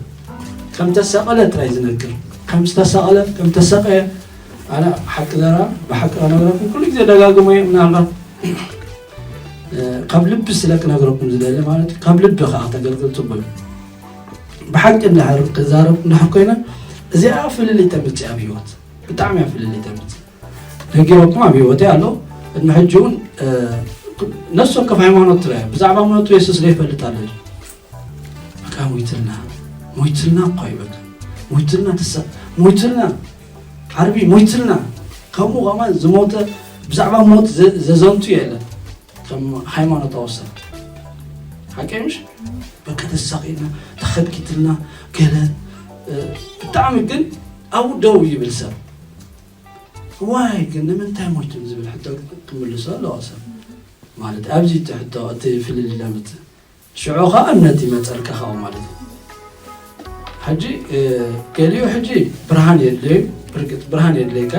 ከም ተሰቐለ ጥራይ ዝነግር ከም ዝተሰቐለ ከም ተሰቐየ ኣነ ሓቂ ዘራ ብሓቂ ከነግረኩም ኩሉ ግዜ ደጋግሞ እየ ምናልባት ካብ ልቢ ስለ ክነግረኩም ዝደሊ ማለት እዩ ካብ ልቢ ከዓ ተገልግል ፅቡቅ ብሓቂ እንድሕር ክዛረብ እንድሕር ኮይነ እዚኣ ፍልልይ ተምፅእ ኣብ ህይወት ብጣዕሚ እያ ፍልልይ ተምፅእ ነጊረኩም ኣብ ህይወተይ ኣሎ ቅድሚ ሕጂ እውን ነፍሲ ወከፍ ሃይማኖት ትረአ ብዛዕባ እምነቱ የሱስ ዘይፈልጥ ኣሎ በቃ ሞይትልና ሞይትልና እኳ እዩ በቃ ሞይትልና ትሳ ሞይትልና ዓርቢ ሞይትልና ከምኡ ከማን ዝሞተ ብዛዕባ ሞት ዘዘንቱ የለን ከም ሃይማኖታዊ ሰብ ሓቂ ምሽ በቃ ተሳቂና ተኸድኪትልና ገለ ብጣዕሚ ግን ኣብኡ ደው ይብል ሰብ ዋይ ግን ንምንታይ ሞይቱ ዝብል ሕቶ ክምልሶ ኣለዎ ሰብ ማለት ኣብዚ እቲ ሕቶ እቲ ፍልልይ ለምት ሽዑ ከዓ እምነት ይመፀልካ ከዓ ማለት እዩ ሕጂ ገሊኡ ሕጂ ብርሃን የድለዩ ብርግጥ ብርሃን የድለይካ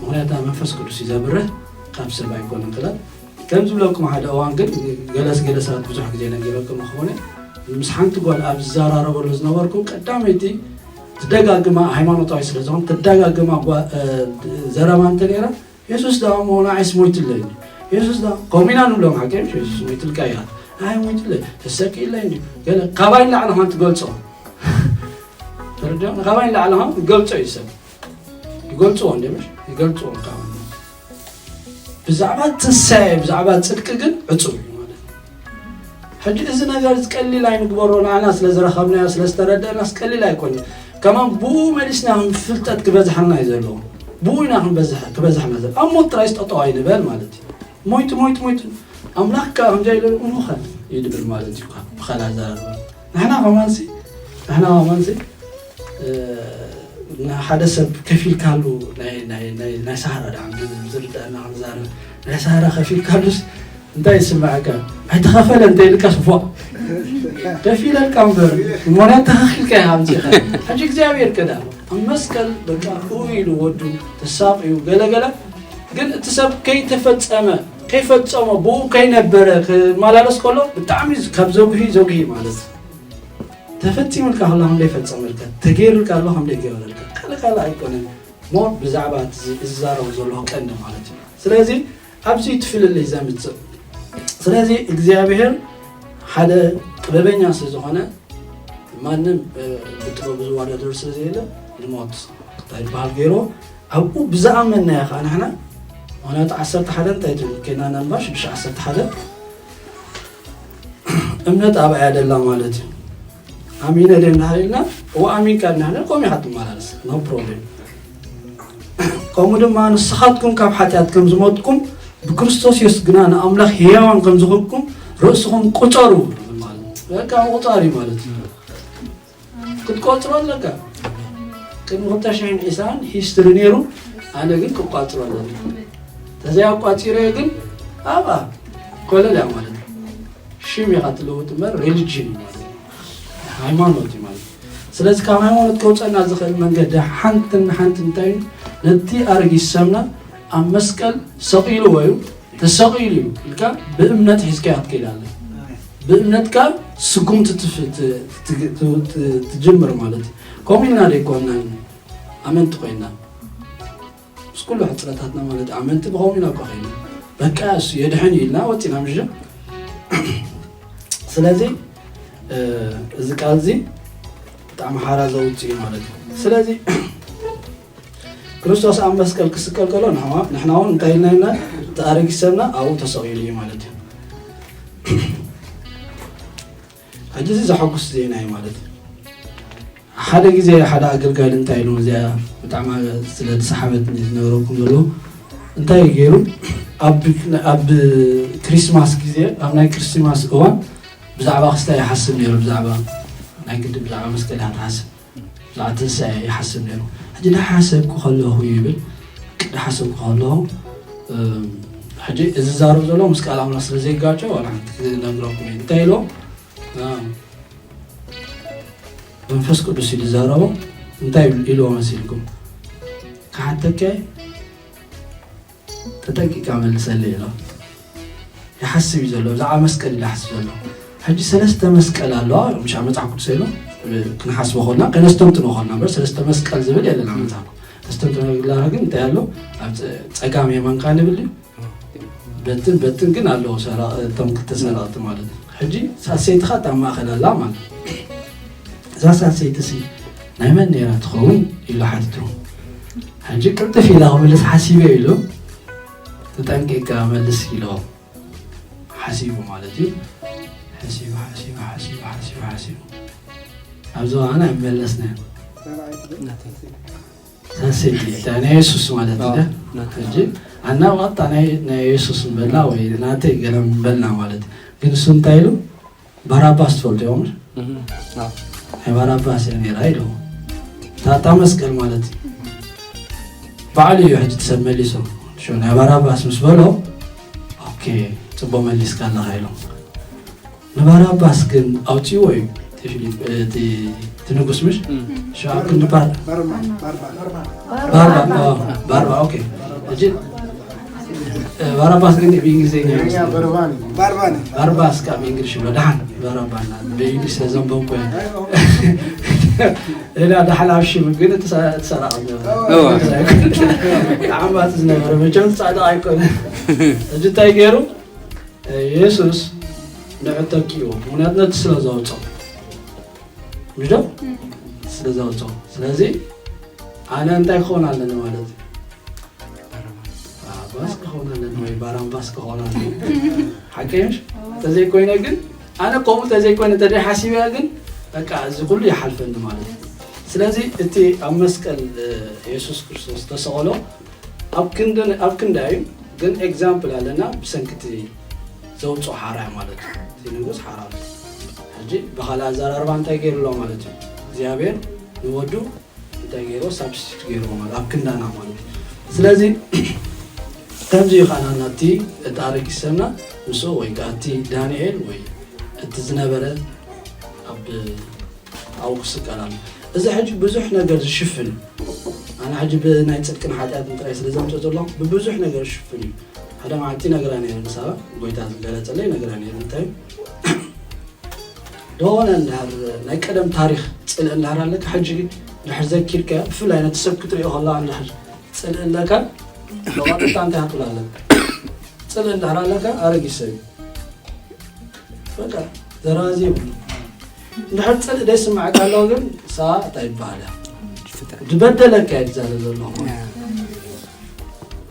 ምክንያቱ መንፈስ ቅዱስ እዩ ዘብርህ ካብ ሰብ ኣይኮነ ክላል ከም ዝብለኩም ሓደ እዋን ግን ገለስ ገለሳት ብዙሕ ግዜ ነጊረኩም ክኾነ ምስ ሓንቲ ጓል ኣብ ዝዘራረበሉ ዝነበርኩ ቀዳመይቲ ትደጋግማ ሃይማኖታዊ ስለ ዝኾን ትደጋግማ ዘረባ እንተ ነይራ የሱስ ደኣ እሞ ንዓይስ ሞይትለይ የሱስ ደኣ ከምኡ ኢና ንብሎም ሓቂ የሱስ ሞይትልካ እያ ንዓይ ሞይትለይ ተሰኪለይ እንዲ ገለ ካባይ ንላዕሊ ኸን ትገልጾ ተረዲኦም ካባይ ንላዕሊ ኸን ይገልጾ እዩ ሰብ ይገልጽዎ እንዲ ምሽ ይገልጽዎ ካብ ብዛዕባ ትንሳኤ ብዛዕባ ጽድቂ ግን ዕጹብ እዩ ማለት ሕጂ እዚ ነገር ዝቀሊል ኣይንግበሮ ንዓና ስለ ዝረኸብናዮ ስለ ዝተረደእናስ ቀሊል ኣይኮነ ከማን ብኡ መሊስና ፍልጠት ክበዝሓልና እዩ ዘለዎ ብኡ ኢና ክንበዝሕ ክበዝሕና ዘሎ ኣብ ሞት ጥራይ ስጠጠው ኣይንበል ማለት እዩ ሞይቱ ሞይቱ ሞይቱ ኣምላኽ ከዓ ከምዚ ኢለ እሙኸ ይድብል ማለት እዩ ብኸላ ዘረባ ንሕና ከማንሲ ንሕና ከማንሲ ንሓደ ሰብ ከፊልካሉ ናይ ሳህራ ዳ ዝርዳእና ክንዛረብ ናይ ሳህራ ከፊልካሉስ እንታይ ይስምዐካ ኣይተኸፈለ እንተ ኢልካስ ፎ ከፊለልካ እምበር ሞርያ ተኸኪልካ ኢኻ ኣምፂእኻ ሕጂ እግዚኣብሔር ከዳ ኣብ መስቀል በቃ እው ኢሉ ወዱ ተሳቂዩ ገለገለ ግን እቲ ሰብ ከይተፈጸመ ከይፈጸሞ ብኡ ከይነበረ ክመላለስ ከሎ ብጣዕሚ ካብ ዘጉሂ ዘጉሂ ማለት እዩ። ተፈጺሙልካ ከሎ ከም ዘይፈጸመልካ፣ ተገይሩልካ ኣሎ ከም ዘይገበረልካ፣ ካልእ ካልእ ኣይኮነን። ሞር ብዛዕባ እቲ ዝ- ዝዛረቡ ዘለኹ ቀንዲ ማለት እዩ። ስለዚ ኣብዚ እቲ ፍልልይ ዘምጽእ። ስለዚ እግዚኣብሔር ሓደ ጥበበኛ ስለ ዝኾነ ማንም ብጥበብ ዝወዳደር ስለ ዘየለ ንሞት እንታይ ይበሃል ገይሮ ኣብኡ ብዝኣመንናዮ ከዓ ንሕና ምክንያቱ ዓሰርተ ሓደ እንታይ ትብል ኬና ነንባ ሽዱሽተ ዓሰርተ ሓደ እምነት ኣብኣ እያ ደላ ማለት እዩ። ኣሚነ ድየ እንዳሃልና እዋ ኣሚንካ ድናሃለ ከምኡ ኢኻ ትመላለስ no problem። ከምኡ ድማ ንስኻትኩም ካብ ሓጢኣት ከም ዝሞትኩም ብክርስቶስ የሱስ ግና ንኣምላኽ ህያዋን ከም ዝኾንኩም ርእስኹም ቁጸሩ። በቃ ምቑጻር እዩ ማለት እዩ። ክትቆጽሮ ኣለካ። ቅድሚ ክልተ ሽሕን ዕስራን ሂስትሪ ነይሩ፣ ኣነ ግን ክቋጽሮ ኣለኒ። ተዘይ ኣቋጺረዮ ግን ኣብኣ ኮለል እያ ማለት እዩ። ሽም ኢኻ ትልውጥ እምበር ሪሊጅን እዩ ማለት እዩ። ሃይማኖት እዩ ማለት እዩ። ስለዚ ካብ ሃይማኖት ከውፀና ዝኽእል መንገዲ ሓንትን ሓንቲ እንታይ እዩ? ነቲ ኣረጊት ሰብና ኣብ መስቀል ሰቒልዎ እዩ፣ ተሰቒሉ እዩ ኢልካ ብእምነት ሒዝካዮ ክትከይድ ኣለካ። ብእምነትካ ስጉምቲ ትፍ- ት- ት- ት- ት- ትጅምር ማለት እዩ። ከምኡ ኢልና ደይኮንና ኣመንቲ ኮይንና ምስ ኩሉ ሕፅረታትና ማለት ኣመንቲ ብኸምኡ ኢና እኮ ኸይና በቃ እሱ የድሕን እዩ ኢልና ወፂና ምሽ ስለዚ እዚ ቃል እዚ ብጣዕሚ ሓራ ዘውፅእ እዩ ማለት እዩ። ስለዚ ክርስቶስ ኣብ መስቀል ክስቀል ከሎ ንሕና እውን እንታይ ኢልና ኢና? ተኣረጊ ሰብና ኣብኡ ተሰቒሉ እዩ ማለት እዩ። ሕጂ እዚ ዘሐጉስ ዜና እዩ ማለት እዩ። ሓደ ግዜ ሓደ ኣገልጋሊ እንታይ ኢሉ እዚኣ ብጣዕሚ ስለ ዝሰሓበት ዝነገረኩም ዘሎ እንታይ ገይሩ ኣብ ክሪስማስ ግዜ ኣብ ናይ ክሪስማስ እዋን ብዛዕባ ክስታይ ይሓስብ ነይሩ። ብዛዕባ ናይ ግዲ ብዛዕባ መስቀል እያ ትሓስብ። ብዛዕባ ትንሳኤ ይሓስብ ነይሩ። ሕጂ ዳሓሰብኩ ከለኹ ይብል። ዳሓሰብኩ ከለኹ ሕጂ እዚ ዛረብ ዘሎ ምስ ቃል ኣምላኽ ስለ ዘይጋጨ ዋላ ሓንቲ ክነግረኩም እየ እንታይ ኢሎ መንፈስ ቅዱስ እዩ ዝዛረቦ። እንታይ ኢልዎ መሲልኩም? ክሓተከ ተጠንቂቃ መልሰለይ ኢሎ ይሓስብ እዩ ዘሎ። ብዛዕባ መስቀል እዩ ዝሓስብ ዘሎ። ሕጂ ሰለስተ መስቀል ኣለዋ። ምሽ መፅሓፍ ቅዱስ ኢሎ ክንሓስቦ ኾልና ከነስተንትኖ ኾልና እምበር ሰለስተ መስቀል ዝብል የለና መፅሓፍ። ተስተንትኖ ግን እንታይ ኣሎ? ኣብ ፀጋም የማንካ ንብል እዩ በትን በትን ግን ኣለዉ እቶም ክልተ ሰራቕቲ ማለት እዩ። ሕጂ ሳሰይትኻ እታ ማእኸል ኣላ ማለት እዩ። እዛ ሳሰይቲ ሲ ናይ መን ነይራ ትኸውን ኢሉ ሓቲቱ። ሕጂ ቅልጥፍ ኢላ ክምልስ ሓሲበ ኢሉ ተጠንቂቅካ መልስ ኢሎ ሓሲቡ ማለት እዩ። ሓሲቡ ሓሲቡ ሓሲቡ ሓሲቡ ሓሲቡ ኣብዚ ኸዓና ይመለስና ሳሰይቲ እታ ናይ የሱስ ማለት እዩ። ሕጂ ኣና ዋጣ ናይ ናይ የሱስ በላ ወይ ናተይ ገለ በልና ማለት ግን እሱ እንታይ ኢሉ ባራባስ ትፈልጡ እዮም። ናይ ባራባስ እያ ነይራ ኢሉ ታታ መስቀል ማለት እዩ። ባዕሉ እዩ ሕጂ ትሰብ መሊሱ ሾ ናይ ባራባስ ምስ በሎ ኦኬ ጽቦ መሊስካ ኣለኻ ኢሎም ንባራባስ ግን ኣውፅዎ እዩ እቲ ንጉስ ምሽ ሸዓ ክንዲ ባርባ ባርባ ኦኬ ሕጂ ባራባስ ግን ብእንግሊዝኛ ባርባስ ካብ እንግሊሽ ይብሎ ደሓን ባራባ ብእንግሊሽ ተዘንበንኮ ሌላ ዳሕላ ኣብ ሽም ግን ትሰራቕ ዓማት ዝነበረ መቸም ፃዕዳ ኣይኮነ ሕጂ እንታይ ገይሩ የሱስ ንዕተኪዎ ምክንያቱ ነቲ ስለ ዘውፅኦ ምሽ ዶ ስለ ዘውፅኦ ስለዚ ኣነ እንታይ ክኸውን ኣለኒ ማለት እዩ ባራባስ ክኸውን ኣለኒ ወይ ባራምባስ ክኸውን ኣለኒ ሓቂ ምሽ ተዘይኮይነ ግን ኣነ ከምኡ ተዘይኮይነ ተደይ ሓሲበያ ግን በቃ እዚ ኩሉ ይሓልፈኒ ማለት እዩ ስለዚ እቲ ኣብ መስቀል የሱስ ክርስቶስ ተሰቐሎ ኣብ ክንዳ እዩ ግን ኤግዛምፕል ኣለና ብሰንክቲ ዘውፅኦ ሓራ ማለት እዩ እቲ ንጉስ ሓራ ሕጂ ብካልእ ኣዘራርባ እንታይ ገይሩ ኣሎ ማለት እዩ እግዚኣብሔር ንወዱ እንታይ ገይሮ ሳብስቲቱት ገይርዎ ማለት ኣብ ክንዳና ማለት እዩ ስለዚ ከምዚ እዩ ከዓ ናቲ እቲ ኣረጊት ሰብና ንሱ ወይ ከዓ እቲ ዳንኤል ወይ እቲ ዝነበረ ኣብ ኣብኡ ክስቀል ኣሎ እዚ ሕጂ ብዙሕ ነገር ዝሽፍን እዩ ኣነ ሕጂ ብናይ ፅድቅን ሓጢኣትን ጥራይ ስለ ዘምፅእ ዘሎ ብብዙሕ ነገር ዝሽፍን እዩ ሓደ መዓልቲ ነግራ ነይረ፣ ንሳ ጎይታ ዝገለጸለይ ነግራ ነይረ። እንታይ ደሆነ እንድሕር ናይ ቀደም ታሪኽ ጽልእ እንድሕር ኣለካ፣ ሕጂ እንድሕር ዘኪርካ፣ ብፍላይ ነቲ ሰብ ክትሪኦ ከለኻ እንድሕር ጽልእ ኣለካ፣ ብቐጥታ እንታይ ክትብል ኣለካ? ጽልእ እንድሕር ኣለካ፣ ኣረጊት ሰብ እዩ። በቃ ዘራዚ ይብሉ። እንድሕር ጽልእ ደይስምዓካ ኣለዎ ግን፣ እሳ እንታይ ይበሃል እያ? ዝበደለካ እየ ዝዛረብ ዘለኹ።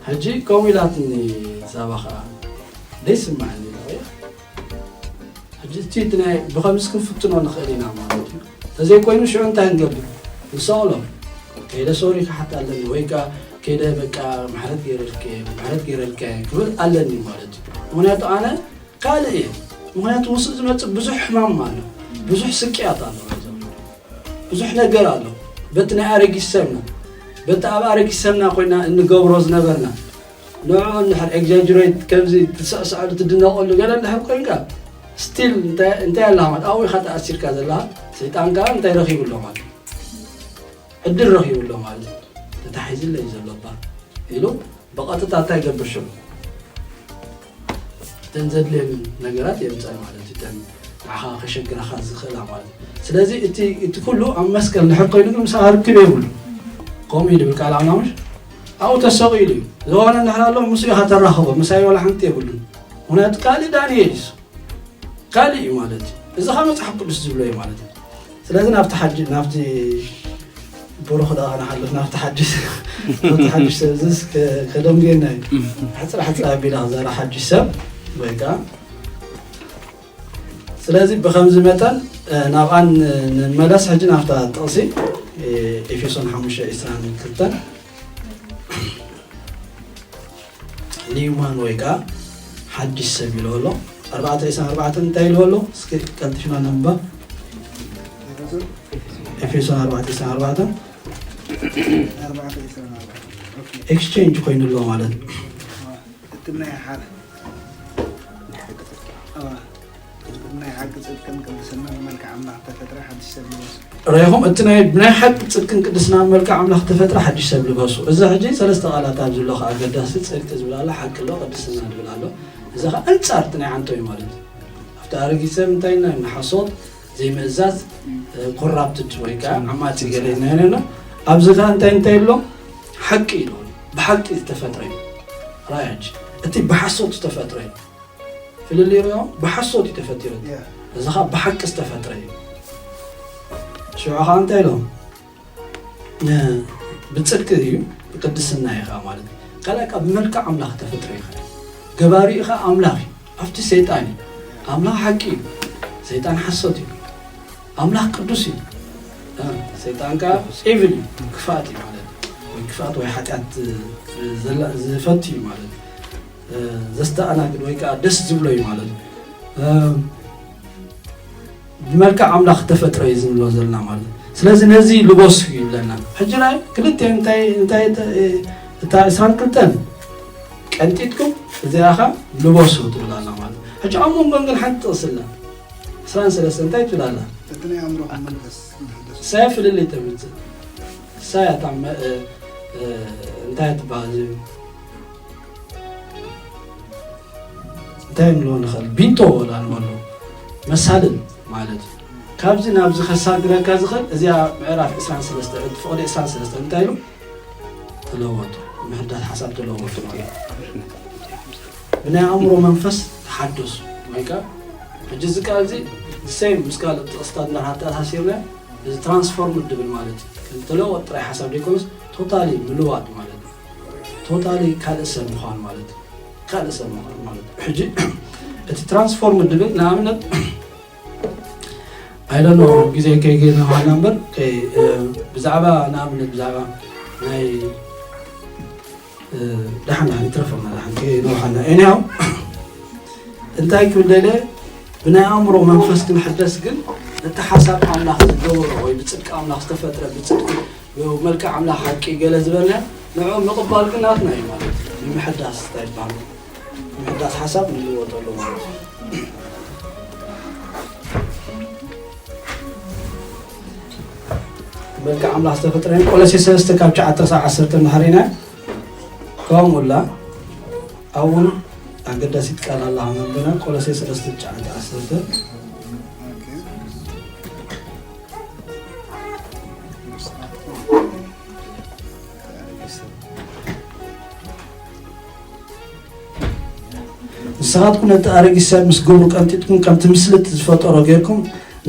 ሕጂ ከምኡ ኢላትኒ ሳባ ኸዓ፣ ደይስምዓኒ ኢላ እያ። ሕጂ እቲ እቲ ናይ ብኸምዚ ክንፍትኖ ንኽእል ኢና ማለት እዩ። ተዘይኮይኑ ሽዑ እንታይ ንገብር? ንሰቕሎ። ከይደ ሶሪ ክሓት ኣለኒ ወይ ከ ከይደ በቃ ምሕረት ገይረልከ፣ ምሕረት ገይረልከ ክብል ኣለኒ ማለት እዩ። ምኽንያቱ ኣነ ካልእ እየ። ምኽንያቱ ምስኡ ዝመጽእ ብዙሕ ሕማም ኣሎ፣ ብዙሕ ስቅያት ኣሎ፣ ብዙሕ ነገር ኣሎ። በቲ ናይ ኣረጊት ሰብና፣ በቲ ኣብ ኣረጊት ሰብና ኮይና እንገብሮ ዝነበርና፣ ንዕኡ እንድሕር ኤግዛጅሬት ከምዚ ትስዕስዐሉ ትድነቐሉ ገለ እንድሕር ኮይንካ፣ ስቲል እንታይ፣ እንታይ ኣለኻ ማለት ኣብኡ ኢኻ ተኣሲርካ ዘለኻ። ሰይጣን ከኣ እንታይ ረኺቡ ኣሎ ማለት እዩ? ዕድል ረኺቡ ኣሎ ማለት እዩ። ተታሒዝለይ ዘሎ እባ ኢሉ ብቐጥታ እንታይ ይገብር ሽዑ? እተን ዘድልየን ነገራት የምፀን ማለት እዩ። እተን ንዓኻ ከሸግረኻ ዝኽእላ ማለት እዩ። ስለዚ እቲ፣ እቲ ኩሉ ኣብ መስቀል እንድሕር ኮይኑ ግን ምሳኻ ርክብ የብሉ። ከምኡ እዩ ዝብል ቃል ኣምላኽ ምሽ? ኣብኡ ተሰቒሉ እዩ። ዝኾነ እንድሕር ኣሎ ምስኡ ኢኻ ተራኽቦ፣ ምሳይ ዋላ ሓንቲ የብሉን። ምኽንያቱ ካልእ ዳንኤል እዩ። ካልእ እዩ ማለት እዩ። እዚ ኸዓ መጽሓፍ ቅዱስ ዝብሎ እዩ ማለት እዩ። ስለዚ ናብቲ ሓጂ-፣ ናብቲ ብሩኽ ደኣ ንሓልፍ፣ ናብቲ ሓድሽ፣ ናብቲ ሓድሽ ሰብ እዚስ ከ-፣ ከደንጉየና እዩ። ሕጽር ሕጽር ኣቢላ ዘራ ሓድሽ ሰብ ወይ ከኣ፣ ስለዚ ብኸምዚ መጠን፣ እ፣ ናብኣ ን-፣ ንመለስ። ሕጂ ናብታ ጥቕሲ፣ እ፣ ኤፌሶን ሓሙሽተ ዕስራን ክልተን። ኒውማን ወይ ከኣ ሓድሽ ሰብ ኢልዎ ኣሎ። ኣርባዕተ ዕስራን ኣርባዕተን እንታይ ኢልዎ ኣሎ? እስኪ ቀልጢፍና ነንብባ። ኤፌሶን ኣርባዕተ ዕስራን ኣርባዕተን። ኣርባዕተ ዕስራን ኣርባዕተን። ኦኬ። ኤክስቼንጅ ኮይኑ ኣሎ ማለት እዩ። እቲ ናይ ሓ-፣ ኣዋ። ናይ ሓቂ ጽድቅን ቅድስናን መልክዕ ኣምላኽ ተፈጥረ ሓድሽ ሰብ ልበሱ። ርኢኹም፣ እቲ ናይ ብናይ ሓቂ ጽድቅን ቅድስናን መልክዕ ኣምላኽ ተፈጥረ ሓድሽ ሰብ ልበሱ። እዚ ሕጂ ሰለስተ ቃላት ኣብዚ ኣሎ፣ ከኣ ኣገዳሲ ጽድቂ ዝብል ኣሎ፣ ሓቂ ኣሎ፣ ቅድስና ዝብል ኣሎ። እዚ ኸኣ ኣንጻር እቲ ናይ ዓንቶ እዩ ማለት እዩ። ኣብቲ ኣረጊት ሰብ እንታይ ኢና? ንሓሶት፣ ዘይምእዛዝ፣ ኮራፕትድ ወይ ከኣ ዓማጺ ገለ ኢና ኢለና። ኣብዚ ኸኣ እንታይ እንታይ ኣሎ? ሓቂ ኢሉ። ብሓቂ ዝተፈጥረ እዩ። ራእይ ሕጂ እቲ ብሓሶት ዝተፈጥረ እዩ። ፍልልይ ርኢኹም፣ ብሓሶት እዩ ተፈጢሩ። ያ። እዚ ኸኣ ብሓቂ ዝተፈጥረ እዩ። ሽዑ ኸኣ እንታይ ኢሎም? እ፣ ብጽድቂ እዩ፣ ብቅድስና እዩ ኸኣ ማለት እዩ። ካልኣይ ከኣ ብመልክዕ ኣምላኽ ተፈጥረ እዩ ኸኣ። ገባሪኡ ኸኣ ኣምላኽ እዩ። ኣብቲ ሰይጣን እዩ። ኣምላኽ ሓቂ እዩ። ሰይጣን ሓሶት እዩ። ኣምላኽ ቅዱስ እዩ። እ፣ ሰይጣን ከኣ ኢቪል እዩ፣ ክፍኣት እዩ ማለት እዩ። ወይ ክፍኣት ወይ ሓጢኣት፣ እ፣ ዘላ-፣ ዝፈቱ እዩ ማለት እዩ። እ፣ ዘስተኣናግድ ወይ ከኣ ደስ ዝብሎ እዩ ማለት እዩ። እ፣ ብመልክዕ ኣምላኽ ተፈጥረ እዩ ዝብሎ ዘለና ማለት እዩ። ስለዚ ነዚ ልበሱ ይብለና። ሕጂ ናይ ክልተ እንታይ፣ እንታይ ተ-፣ እታ ዕስራን ክልተን ቀንጢጥኩም እዚኣ ኸኣ ልበሱ ትብል ኣላ ማለት እዩ። ሕጂ ኣብ መንጎን ግን ሓንቲ ጥቕሲ ኣላ። ዕስራን ሰለስተን እንታይ ትብል ኣላ? እቲ ናይ ኣእምሮኹም መንፈስ ንሕደሱ። እሳያ ፍልልይ ተምጽእ። እሳያ እታ መ-፣ እ፣ እ፣ እንታይ ትበሃል? እንታይ ንብሎ ንኽእል? ቢንቶ ወላ ንበሎ መሳልል ማለት እዩ። ካብዚ ናብዚ ከሳግረካ ዝኽእል እዚኣ ምዕራፍ ዕስራን ሰለስተን፣ ፍቕዲ ዕስራን ሰለስተን እንታይ ኢሉ? ተለወጡ፣ ምሕዳስ ሓሳብ ተለወጡ ማለት እዩ። ብናይ ኣእምሮ መንፈስ ተሓደሱ ወይ ከኣ ሕጂ እዚ ቃል እዚ ሴም ምስ ካልእ ጥቕስታት እንዳተኣሳሲርና እዚ ትራንስፎርምድ ድብል ማለት እዩ። ከም ተለወጥ ጥራይ ሓሳብ ዘይኮነስ ቶታሊ ምልዋጥ ማለት እዩ። ቶታሊ ካልእ ሰብ ምዃን ማለት እዩ። ካልእ ሰብ ምዃን ማለት እዩ። ሕጂ እቲ ትራንስፎርምድ ድብል ንኣብነት I don't know ግዜ ከይገይርና ምዃንና እምበር ከይ-፣ እ፣ ብዛዕባ ንኣብነት ብዛዕባ ናይ፣ እ፣ ደሓን ደሓን ይትረፈና ደሓን ከይነውሓና። Anyhow እንታይ ክብል ደልየ ብናይ ኣእምሮ መንፈስ ክንሕደስ ግን እቲ ሓሳብ ኣምላኽ ዝገበሮ ወይ ብጽድቂ ኣምላኽ ዝተፈጥረ ብጽድቂ ብመልክዕ ኣምላኽ ሓቂ ገለ ዝበልና ንዕኡ ምቕባል ግን ናትና እዩ ማለት እዩ። ንምሕዳስ እንታይ ይበሃል? ምሕዳስ ሓሳብ ንልወጠሉ ማለት እዩ። መልክዕ ኣምላኽ ዝተፈጥረ እዩ። ቆሎሴ ሰለስተ ካብ ትሽዓተ ክሳብ ዓሰርተ እንድሕር ኢና ከምኡ ላ ኣብኡ ኣገዳሲት ቃል ኣላ ከነንብና፣ ቆሎሴ ሰለስተ ትሽዓተ ዓሰርተ። ንስኻትኩም ነቲ ኣረጊት ሰብ ምስ ግብሩ ቀንጢጥኩም፣ ከምቲ ምስልቲ ዝፈጠሮ ጌርኩም፣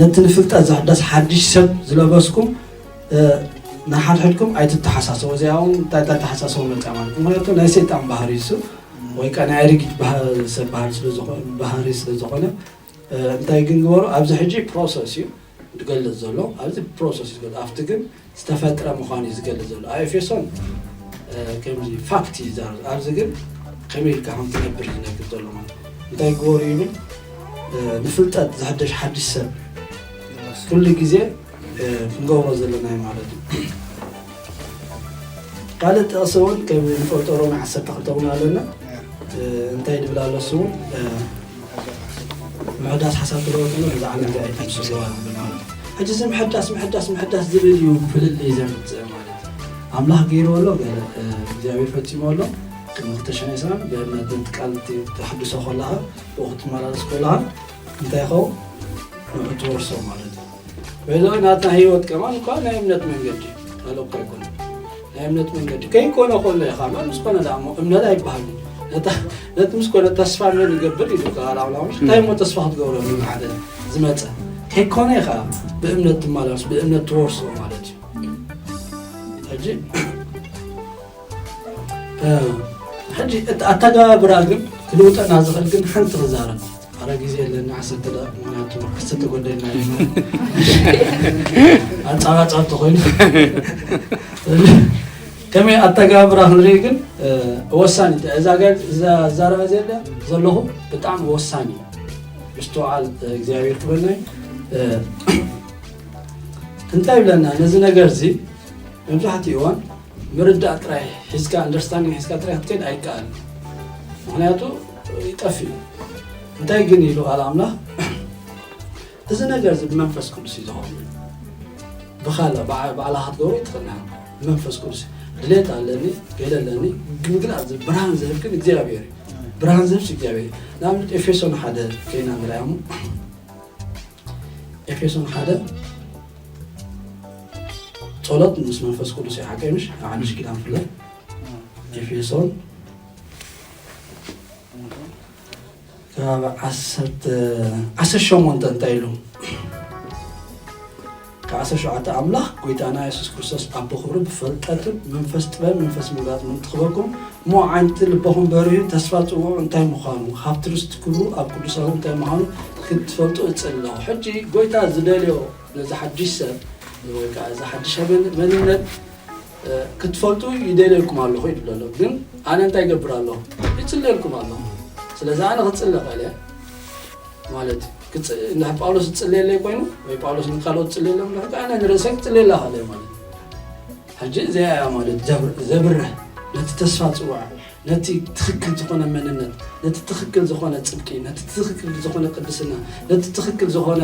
ነቲ ንፍልጠት ዘሕደስ ሓድሽ ሰብ ዝለበስኩም፣ እ፣ ንሓድሕድኩም ኣይትተሓሳሰቡ። እዚኣ እውን እንታይ እንታይ ተሓሳሰቡ መጽኣ ማለት፣ ምኽንያቱ ናይ ሰይጣን ባህሪ እዩ እሱ፣ ወይ ከኣ ናይ ኣረጊት ባህ-፣ ሰብ ባህሪ ስለ ዝኾ-፣ ባህሪ ስለ ዝኾነ፣ እ፣ እንታይ ግን ግበሩ፣ ኣብዚ ሕጂ ፕሮሰስ እዩ ዝገልጽ ዘሎ፣ ኣብዚ ፕሮሰስ እዩ ዝገልጽ፣ ኣብቲ ግን ዝተፈጥረ ምዃኑ እዩ ዝገልጽ ዘሎ። ኣብ ኤፌሶን፣ እ፣ ከምዚ ፋክት እዩ ዝዛረብ፣ ኣብዚ ግን ከመይ ኢልካ ከም ትነብር እዩ ዝነግር ዘሎ ማለት። እንታይ ግበሩ ይብል፣ እ፣ ንፍልጠት ዘሕደሽ ሓድሽ ሰብ ኩሉ ግዜ፣ እ፣ ክንገብሮ ዘለና እዩ ማለት እዩ። ካልእ ጥቕሲ እውን ከም ንፈልጦ ሮሜ ዓሰርተ ክልተ እውን ኣለና። እ፣ እንታይ ድብል ኣሎ እሱ እውን፣ እ፣ ምሕዳስ ሓሳብ ክለወጥ ከሎ ነዛ ዓለም እዚኣ ኣይትምስልዋ ዝብል ማለት እዩ። ሕጂ እዚ ምሕዳስ፣ ምሕዳስ፣ ምሕዳስ ዝብል እዩ ፍልልይ ዘምጽእ ማለት እዩ። ኣምላኽ ገይርዎ ኣሎ፣ ገለ፣ እ፣ እግዚኣብሔር ፈጺሞ ኣሎ። ቅድሚ ክልተ ሽሕን ዕስራን ብእምነት ነቲ ቃል እቲ ተሕድሶ ከለኻ፣ ብኡ ክትመላለስ ከለኻ እንታይ ይኸውን? ንዑ ትወርሶ ማለት እዩ። በዚ ናትና ህይወት ከማን እኳ ናይ እምነት መንገዲ ካልእ እኳ ኣይኮነን። ናይ እምነት መንገዲ ከይኮነ ከሎ ኢኻ እምበር፣ ምስ ኮነ ደኣ እሞ እምነት ኣይበሃልን። ነታ፣ ነቲ ምስ ኮነ ተስፋ መን ይገብር ኢሉ ቃል ኣምላኽ፣ ምሽ እንታይ እሞ ተስፋ ክትገብረሉ ንሓደ ዝመጸ? ከይኮነ ኢኻ ብእምነት ትመላለስ፣ ብእምነት ትወርሶ ማለት እዩ። ሕጂ፣ እ፣ ሕጂ እቲ ኣተገባብራ ግን ክልውጠና ዝኽእል ግን ሓንቲ ክዛረብ። ኣረ ግዜ የለኒ፣ ዓሰርተ ደቂቕ፣ ምኽንያቱ ዓሰርተ ጎደልና እዩ። ኣጻባጻብ ተኾይኑ። ከመይ ኣተገባብራ ክንርኢ ግን፣ እ፣ ወሳኒ። እዛ ጋር-፣ እዛ ዛረባ ዘለ ዘለኹ ብጣዕሚ ወሳኒ። ምስትውዓል፣ እ፣ እግዚኣብሔር ክበልና እዩ። እ፣ እንታይ ይብለና ነዚ ነገር እዚ መብዛሕትኡ እዋን ምርዳእ ጥራይ ሒዝካ፣ ኣንደርስታንዲንግ ሒዝካ ጥራይ ክትከይድ ኣይከኣልን። ምኽንያቱ ይጠፍእ እዩ። እንታይ ግን ኢሉ ቃል ኣምላኽ፣ እዚ ነገር እዚ ብመንፈስ ቅዱስ እዩ ዝኸውን። ብኻልእ ባዕ-፣ ባዕልኻ ክትገብሮ ኣይትኽእልን። ብመንፈስ ቅዱስ ድሌት ኣለኒ፣ ገለ ኣለኒ፣ ምግላጽ ዝ-፣ ብርሃን ዝህብ ግን እግዚኣብሔር እዩ። ብርሃን ዝህብስ እግዚኣብሔር እዩ። ንኣብነት ኤፌሶን ሓደ ከይና ንርኣያ እሞ፣ ኤፌሶን ሓደ ጸሎት ምስ መንፈስ ቅዱስ እዩ ሓቀይ ምሽ? ኣብ ሓድሽ ኪዳን ፍለ ኤፌሶን ከባቢ ዓሰርተ፣ ዓሰርተ ሸሞንተ እንታይ ኢሉ? ካብ ዓሰርተ ሸውዓተ ኣምላኽ ጎይታና የሱስ ክርስቶስ ኣቦ ክብሪ ብፈልጠትን መንፈስ ጥበብ መንፈስ ምግላጽ ምንትኽበኩም እሞ ዓይንቲ ልበኹም በሪሁ ተስፋ ጽውዑ እንታይ ምዃኑ፣ ሃብቲ ርስቲ ክብሩ ኣብ ቅዱሳኑ እንታይ ምዃኑ ክትፈልጡ እጽሊ ኣለኹ። ሕጂ ጎይታ ዝደልዮ ነዚ ሓድሽ ሰብ ወይ ከኣ እዚ ሓድሽ መን-፣ መንነት፣ እ፣ ክትፈልጡ ይደልየልኩም ኣለኹ ይብል ኣሎ። ግን ኣነ እንታይ ይገብር ኣለኹ? ይጽልየልኩም ኣለኹ። ስለዚ ኣነ ክጽሊ እኽእል እየ ማለት እዩ። ክጽ-፣ እንዳ ጳውሎስ ዝጽልየለይ ኮይኑ ወይ ጳውሎስ ንካልኦት ዝጽልየሎም ኣለኹ፣ ኣነ ንርእሰይ ክጽልየላ እኽእል እየ ማለት እዩ። ሕጂ እዚኣ እያ ማለት ዘብ-፣ ዘብርህ ነቲ ተስፋ ጽውዓ ነቲ ትኽክል ዝኾነ መንነት፣ ነቲ ትኽክል ዝኾነ ጽድቂ፣ ነቲ ትኽክል ዝኾነ ቅድስና፣ ነቲ ትኽክል ዝኾነ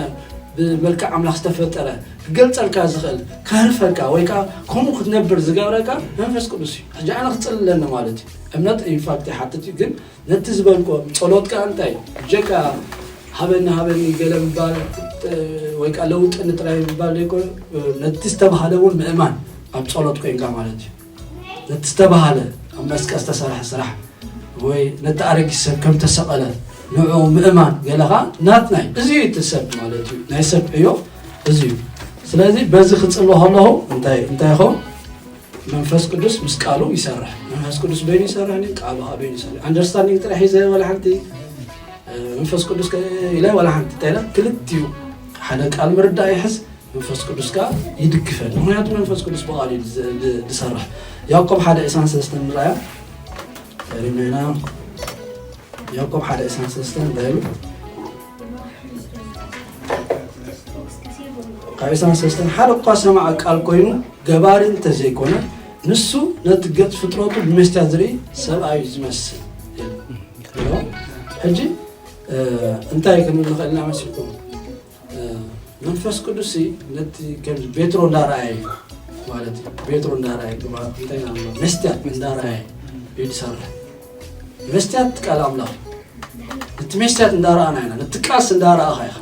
ብመልክዕ ኣምላኽ ዝተፈጠረ ክገልጸልካ ዝኽእል፣ ከህርፈካ ወይ ከኣ ከምኡ ክትነብር ዝገብረካ መንፈስ ቅዱስ እዩ። ሕጂ ኣነ ክጽሊ ኣለኒ ማለት እዩ። እምነት ኢንፋክት ይሓትት እዩ፣ ግን ነቲ ዝበልኮ ጸሎት ከኣ እንታይ ብጀካ ሃበኒ ሃበኒ ገለ ምባል፣ እ፣ ወይ ከኣ ለውጥኒ ጥራይ ምባል ዘይኮነ፣ እ፣ ነቲ ዝተባህለ እውን ምእማን ኣብ ጸሎት ኮይንካ ማለት እዩ። ነቲ ዝተባህለ ኣብ መስቀል ዝተሰርሐ ስራሕ ወይ ነቲ ኣረጊት ሰብ ከም ተሰቐለ ንዕኡ ምእማን ገለ ኸዓ ናትና እዩ። እዚ እዩ እቲ ሰብ ማለት እዩ። ናይ ሰብ ዕዮ እዚ እዩ። ስለዚ በዚ ክጽሎ ከለኹ እንታይ፣ እንታይ ይኸውን? መንፈስ ቅዱስ ምስ ቃሉ ይሰርሕ። መንፈስ ቅዱስ በይኑ ይሰርሕ፣ ቃሉ ኸዓ በይኑ ይሰርሕ። ኣንደርስታንዲንግ ጥራሕ ሒዘ ወላ ሓንቲ፣ እ፣ መንፈስ ቅዱስ ከ-፣ ኢለ ወላ ሓንቲ እንታይ ኢለ፣ ክልቲኡ ሓደ ቃል ምርዳእ ይሕዝ፣ መንፈስ ቅዱስ ከኣ ይድግፈን። ምኽንያቱ መንፈስ ቅዱስ ብቓሉ እዩ ዝ-፣ ዝ-፣ ዝሰርሕ። ያዕቆብ ሓደ ዕስራን ሰለስተን ንርኣያ። ሪሜና ያዕቆብ ሓደ ዕስራን ሰለስተን እንታይ ኢሉ? ካብ ዕስራን ሰለስተን፣ ሓደ እኳ ሰማዒ ቃል ኮይኑ ገባሪ እንተዘይኮነ፣ ንሱ ነቲ ገጽ ፍጥረቱ ብመስትያት ዝርኢ ሰብኣይ እዩ ዝመስል። ሕጂ፣ እ፣ እንታይ ክንብል ንኽእል ኢና መሲልኩም? መንፈስ ቅዱስ ነቲ ከም ቤትሮ እንዳረኣየ ማለት እዩ። ቤትሮ እንዳረኣየ ማለት እንታይ ማለት ነው? መስትያት እንዳረኣየ እዩ ዝሰርሕ። መስትያት ቃል ኣምላኽ። ነቲ መስትያት እንዳረኣና ኢና፣ ነቲ ቃልሲ እንዳረኣኻ ኢኻ።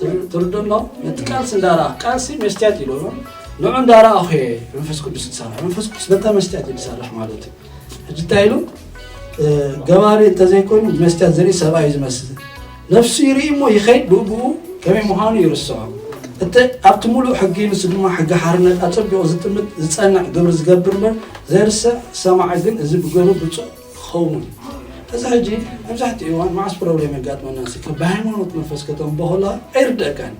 ትር- ትርዶ ኣሎ? ነቲ ቃልሲ እንዳረኣኻ፣ ቃልሲ መስትያት ኢሉ ንዑ እንዳረኣኹ እየ መንፈስ ቅዱስ ዝሰርሕ። መንፈስ ቅዱስ በታ መስትያት እዩ ዝሰርሕ ማለት እዩ። ሕጂ እንታይ ኢሉ? ገባሪ እንተዘይኮይኑ መስትያት ዝርኢ ሰብኣይ እዩ ዝመስል። ነፍሱ ይርኢ እሞ ይኸይድ ብኡ ብኡ ከመይ ምዃኑ ይርስዖ። እቲ ኣብቲ ሙሉእ ሕጊ ንሱ ድማ ሕጊ ሓርነት ኣጸቢቑ ዝጥምት ዝጸንዕ ግብሪ ዝገብር እምበር ዘይርስዕ ሰማዒ ግን እዚ ብገሩ ብፁዕ ክኸውን። እዚ ሕጂ መብዛሕትኡ እዋን መዓስ ፕሮብሌም የጋጥመና ሲ ብሃይማኖት መንፈስ ከተንቦ ከላ ኣይርደእካን።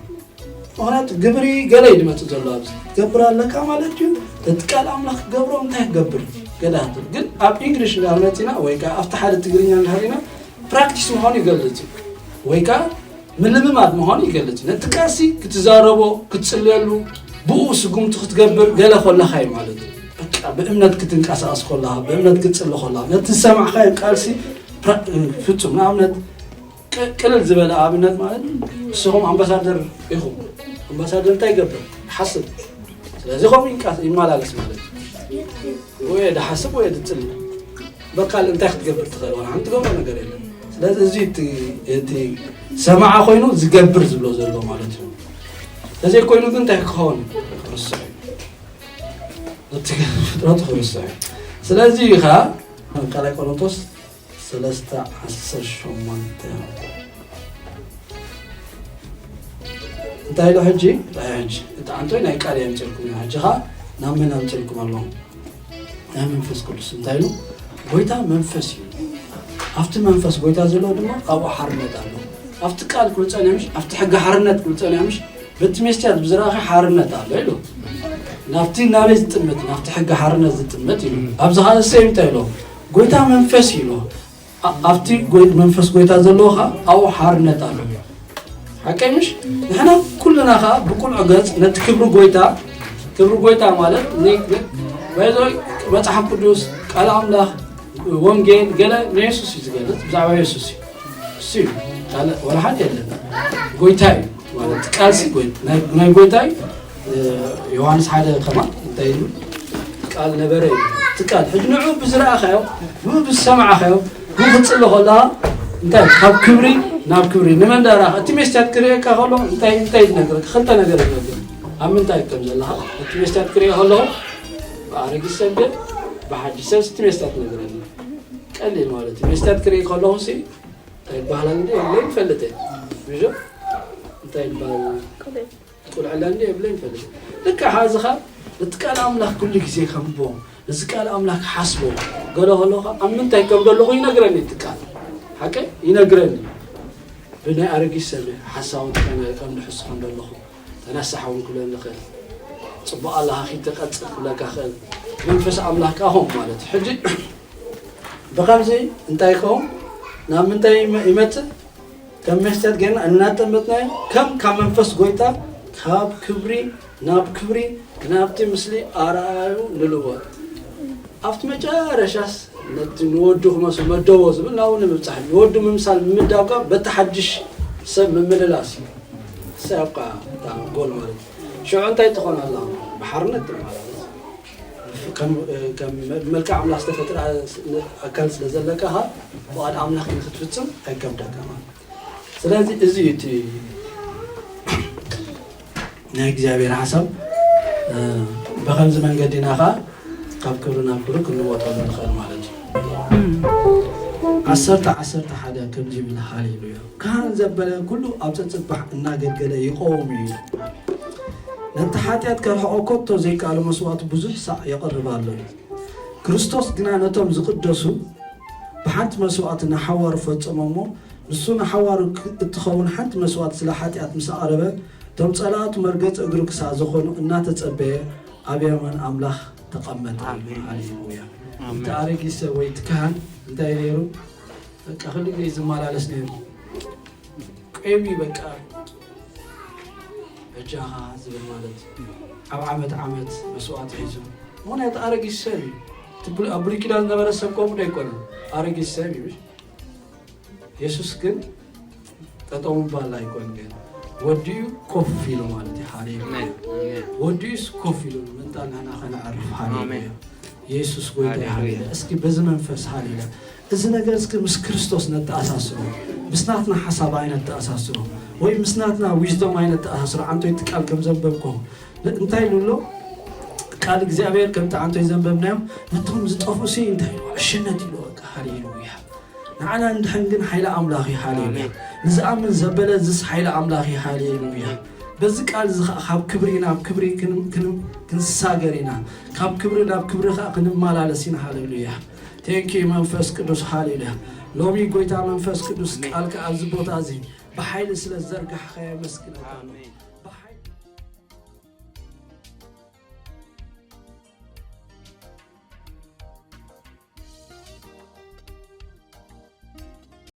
ምኽንያቱ ግብሪ ገለ እዩ ዝመፅእ ዘሎ ኣብዚ ትገብር ኣለካ ማለት እዩ። እቲ ቃል ኣምላኽ ክገብሮ እንታይ ክገብር ገለ ሃትብ ግን ኣብ ኢንግሊሽ እንዳመፂና ወይ ከዓ ኣብቲ ሓደ ትግርኛ እንዳሃሪና ፕራክቲስ ምዃኑ ይገልፅ እዩ። ወይ ከዓ ምልምማድ ምዃኑ ይገልጽ። ነቲ ቃልሲ ክትዛረቦ፣ ክትጽልየሉ፣ ብኡ ስጉምቲ ክትገብር ገለ ኮለኻ እዩ ማለት እዩ። በቃ ብእምነት ክትንቀሳቐስ ኮለኻ፣ ብእምነት ክትጽሊ ኮለኻ፣ ነቲ ዝሰማዕኻዮ ቃልሲ ፕራ- ፍጹም ንኣብነት ቅ- ቅልል ዝበለ ኣብነት ማለት ንስኹም ኣምባሳደር ኢኹም። ኣምባሳደር እንታይ ይገብር? ይሓስብ። ስለዚ ከምኡ ይንቀስ- ይመላለስ ማለት እዩ። ወይ ድሓስብ ወይ ድጽሊ በቃል እንታይ ክትገብር ትኽእል ዋላ ሓንቲ ትገብሮ ነገር የለን። ስለዚ እዚ እቲ እቲ ሰማዓ ኮይኑ ዝገብር ዝብሎ ዘሎ ማለት እዩ። ተዘይ ኮይኑ ግን እንታይ ክኸውን ክርስዕ እዩ። እቲ ፍጥረቱ ክርስዕ እዩ። ስለዚ እዩ ከዓ ካልኣይ ቆሮንቶስ ሰለስተ ዓሰርተ ሸሞንተ እንታይ ኢሉ ሕጂ? ራእይ ሕጂ እቲ ዓንቶይ ናይ ቃል የምፅልኩም እዩ። ሕጂ ኸዓ ናብ መን ኣምፅልኩም ኣለኹ? ናይ መንፈስ ቅዱስ እንታይ ኢሉ? ጎይታ መንፈስ እዩ። ኣብቲ መንፈስ ጎይታ ዘለዎ ድማ ኣብኡ ሓርነት ኣሎ። ኣብቲ ቃል ክብል ፀኒሖምሽ ኣብቲ ሕጊ ሓርነት ክብል ፀኒሖምሽ በቲ ሜስትያት ብዝረኣኸ ሓርነት ኣሎ ኢሉ። ናብቲ ናበይ ዝጥምት? ናብቲ ሕጊ ሓርነት ዝጥምት ኢሉ። ኣብዚ ኸዓ እሰይ እንታይ ኢሎ? ጎይታ መንፈስ እዩ ኢሎ። ኣ- ኣብቲ ጎይ- መንፈስ ጎይታ ዘለዎ ኸዓ ኣብኡ ሓርነት ኣሎ። ሓቀይ ምሽ? ንሕና ኩልና ኸዓ ብቁልዑ ገጽ ነቲ ክብሪ ጎይታ ክብሪ ጎይታ ማለት ኒ- ኒ- ባይዞይ መጽሓፍ ቅዱስ ቃል ኣምላኽ ወንጌል ገለ ንየሱስ እዩ ዝገልጽ ብዛዕባ የሱስ እዩ እሱ እዩ ካልእ ወላ ሓደ የለን ጎይታ እዩ ማለት ቃልሲ ጎይ- ናይ- ናይ ጎይታ እዩ ዮሃንስ ሓደ ከማን እንታይ ኢሉ ቃል ነበረ እዩ እቲ ቃል ሕጂ ንዑ ብዝረኣኻዮ ብኡ ብዝሰማዕኻዮ ብኡ ክትፅሊ ከለኻ እንታይ ካብ ክብሪ ናብ ክብሪ ንመን ዳራ እቲ መስትያት ክርእየካ ከሎ እንታይ እንታይ ዝነግረካ ክልተ ነገር ዝነግር ኣብ ምንታይ ከም ዘለኻ እቲ መስትያት ክርእየ ከለኹ ብኣረጊት ሰብ ግን ብሓድሽ ሰብ እቲ መስትያት ነግረኒ ቀሊል ማለት እዩ መስትያት ክርኢ ከለኹ ሲ እንታይ ይበሃላል እንዲ የብለይ ይፈልጥ ብዞ እንታይ ይበሃል ቁልዕላ እንዲ የብለይ ይፈልጥ ልካ ሓዝኻ እቲ ቃል ኣምላኽ ኩሉ ግዜ ከንቦ እዚ ቃል ኣምላኽ ሓስቦ ገለ ከለኻ ኣብ ምንታይ ከም ዘለኹ ይነግረኒ እቲ ቃል ሓቀ ይነግረኒ ብናይ ኣረጊት ሰብ ሓሳዊ ከም ንሕሱ ከም ዘለኹ ተነሳሕ እውን ክብለኒ ይኽእል ፅቡቕ ኣለኻ ኪድ ተቐፅል ክብለካ ይኽእል መንፈስ ኣምላኽ ካኹም ማለት እዩ ሕጂ ብኸምዚ እንታይ ይኸውን ናብ ምንታይ ይመፅእ ከም መስትያት ጌርና እናጠመጥናዮ ከም ካብ መንፈስ ጎይታ ካብ ክብሪ ናብ ክብሪ ናብቲ ምስሊ ኣርኣዩ ንልወጥ ኣብቲ መጨረሻስ ነቲ ንወዱ ክመስል መደቦ ዝብል ናብኡ ንምብፃሕ እዩ ንወዱ ምምሳል ምምዳብ ከዓ በቲ ሓድሽ ሰብ ምምልላስ እዩ እሳይ ኣብካ እታ ጎል ማለት እዩ ሽዑ እንታይ ትኾን ኣላ ብሓርነት ትመላለስ ከም ከም መልክዕ ኣምላኽ ዝተፈጥረ ኣካል ስለ ዘለካ ኻ ፍቓድ ኣምላኽ ግን ክትፍጽም ኣይከብደካ ማለት ስለዚ እዚ እዩ እቲ ናይ እግዚኣብሔር ሓሳብ ብኸምዚ መንገዲ ኢና ኸዓ ካብ ክብሪ ናብ ክብሪ ክንወጠሉ ንኽእል ማለት እዩ ዓሰርተ ዓሰርተ ሓደ ከምዚ ይብል ሃሌሉያ ካህን ዘበለ ኩሉ ኣብ ጸጽባሕ እናገልገለ ይቐውም እዩ ነቲ ሓጢኣት ከርሕቆ ኮቶ ዘይከኣሎ መስዋእቲ ብዙሕ ሳዕ የቕርብ ኣሎ እዩ ክርስቶስ ግና ነቶም ዝቕደሱ ብሓንቲ መስዋእቲ ንሓዋሩ ፈጸሞ እሞ ንሱ ንሓዋሩ እትኸውን ሓንቲ መስዋእቲ ስለ ሓጢኣት ምስ ኣቕረበ እቶም ጸላእቱ መርገጺ እግሩ ክሳዕ ዝኾኑ እናተጸበየ ኣብ የማን ኣምላኽ ተቐመጠ። ሃሌሉያ። እቲ ኣረጊት ሰብ ወይ እቲ ካህን እንታይ ነይሩ? በቃ ክሉ ግዜ ዝመላለስ ነይሩ። ቆይሙ በቃ በጃኻ ዝብል ማለት ኣብ ዓመት ዓመት መስዋዕቲ ሒዙ ምኽንያቱ ኣረጊት ሰብ እዩ። እቲ ብሉ- ኣብ ብሉይ ኪዳን ዝነበረ ሰብ ከምኡ ዶ ኣይኮነን? ኣረጊት ሰብ እዩ። የሱስ ግን ጠጠው ምባል ኣይኮን ግን ወዲኡ ኮፍ ኢሉ ማለት እዩ። ሃሌሉያ። ወዲኡስ ኮፍ ኢሉ ምንታ ንሕና ከነዕርፍ ሃሌሉያ። የሱስ ጎይታ። ሃሌሉያ። እስኪ በዚ መንፈስ፣ ሃሌሉያ፣ እዚ ነገር እስኪ ምስ ክርስቶስ ነተኣሳስሮ። ምስ ናትና ሓሳብ ኣይነተኣሳስሮ፣ ወይ ምስ ናትና ዊዝዶም ኣይነተኣሳስሮ። ዓንቶይ እቲ ቃል ከም ዘንበብኮ እንታይ ኢሉ ኣሎ? ቃል እግዚኣብሔር ከምቲ ዓንቶይ ዘንበብናዮ፣ ነቶም ዝጠፉ ሲ እንታይ ኢሉ? ዕሽነት ኢሉ። በቃ ሃሌሉያ። ንዓና እንድሕን ግን ሓይሊ ኣምላኽ እዩ። ሃሌሉያ። ንዝኣምን ዘበለ ዝስ ሓይሊ ኣምላኽ እዩ። ሃሌሉያ። በዚ ቃል እዚ ኸዓ ካብ ክብሪ ናብ ክብሪ ክን- ክን- ክንሳገር ኢና። ካብ ክብሪ ናብ ክብሪ ኸዓ ክንመላለስ ኢና። ሃሌሉያ። ቴንኪ መንፈስ ቅዱስ። ሃሌሉያ። ሎሚ ጎይታ መንፈስ ቅዱስ ቃልካ ኣብዚ ቦታ እዚ ብሓይሊ ስለ ዘርጋሕካ የመስግነካ።